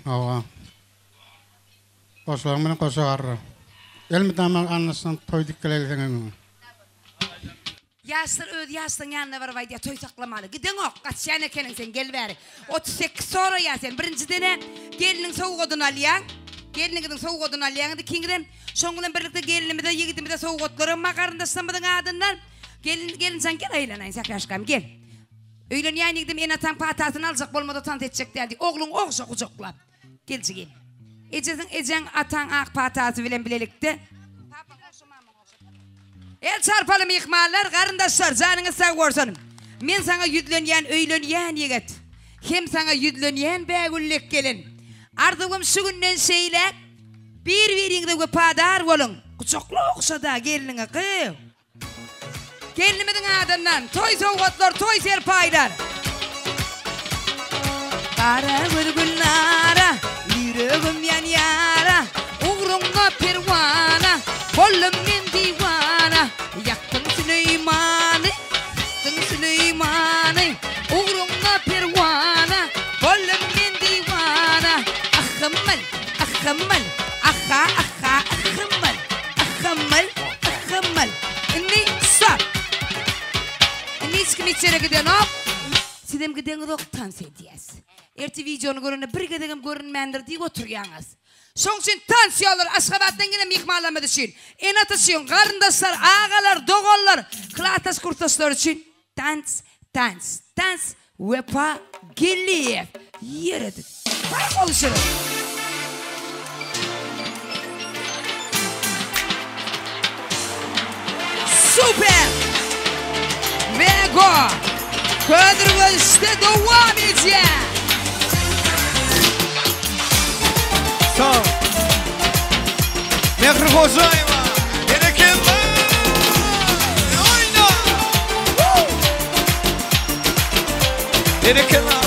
Hawa. Goşlaryň bilen goşa garra. Elmydama garyndaşdan toý dikgeläýseň öňüňe. Ýaşlar öz ýaşlaň ýanyna baryp aýdýar, toý saklamaly. Gideňok, gaçýan ekeniň sen, gel bäri. 38 soraýar sen. Birinjiden-ä gelniň sowgadyny alýaň. Gelniňiziň sowgadyny alýaňyz ikiňizem. Şoň bilen birlikde gelnimize, ýigidimize sowgatlaram bar garyndaşlarymyzyň adyndan. Gelin, gelinjan gel aýlanaýyn Sähraşkam, gel. Öýlenýän ýigidim ene-ataň patasyny aljak bolmasa tans etjek däl diý. Ogluňy ogşa gujaklap. Gel jigim. Ejesiň, ejeň, ataň ak patasy bilen bilelikde. El çarpaly myhmanlar, garyndaşlar, janyňyz sag bolsun. Men saňa ýüzlenýän öýlenýän ýigit. Hem saňa ýüzlenýän bägüllek gelin. Arzuwym şu günden şeýläk bir-biriňize wepadar boluň. Gujakla ogşa-da gelniňi gyz. Gelnimiziň adyndan toý sowgatlar, toý serpaýlar. Gara göz Gülnara, ýüregim ýanýara, Ugruňda perwana, boldum men diwana. Ýakdyň Süleýmany, ýykdyň Süleýmany, Ugruňda perwana, boldum men diwana. Ahymyl, ahymyl, aha, aha, ahymyl, ahymyl, ahymyl. Indi. ýere gidenok. Sizem gideňizok tans edýäs. Erte wideony görende bir gezegem görünmändir diýip oturýaňyz. Şoň üçin tans ýollary Aşgabatdan gelen myhmanlarymyz üçin, ene-ata üçin, garyndaşlar, agalar, doganlar, klasdaş kursdaşlar üçin tans, tans, tans Wepa Geldiýew ýere düş. Bar bolşuny. Super! Vego! Ködürgölüşde dowam edýär. Sag ol. Mähri Hojaýewa. Berekella! Oýna! Berekella!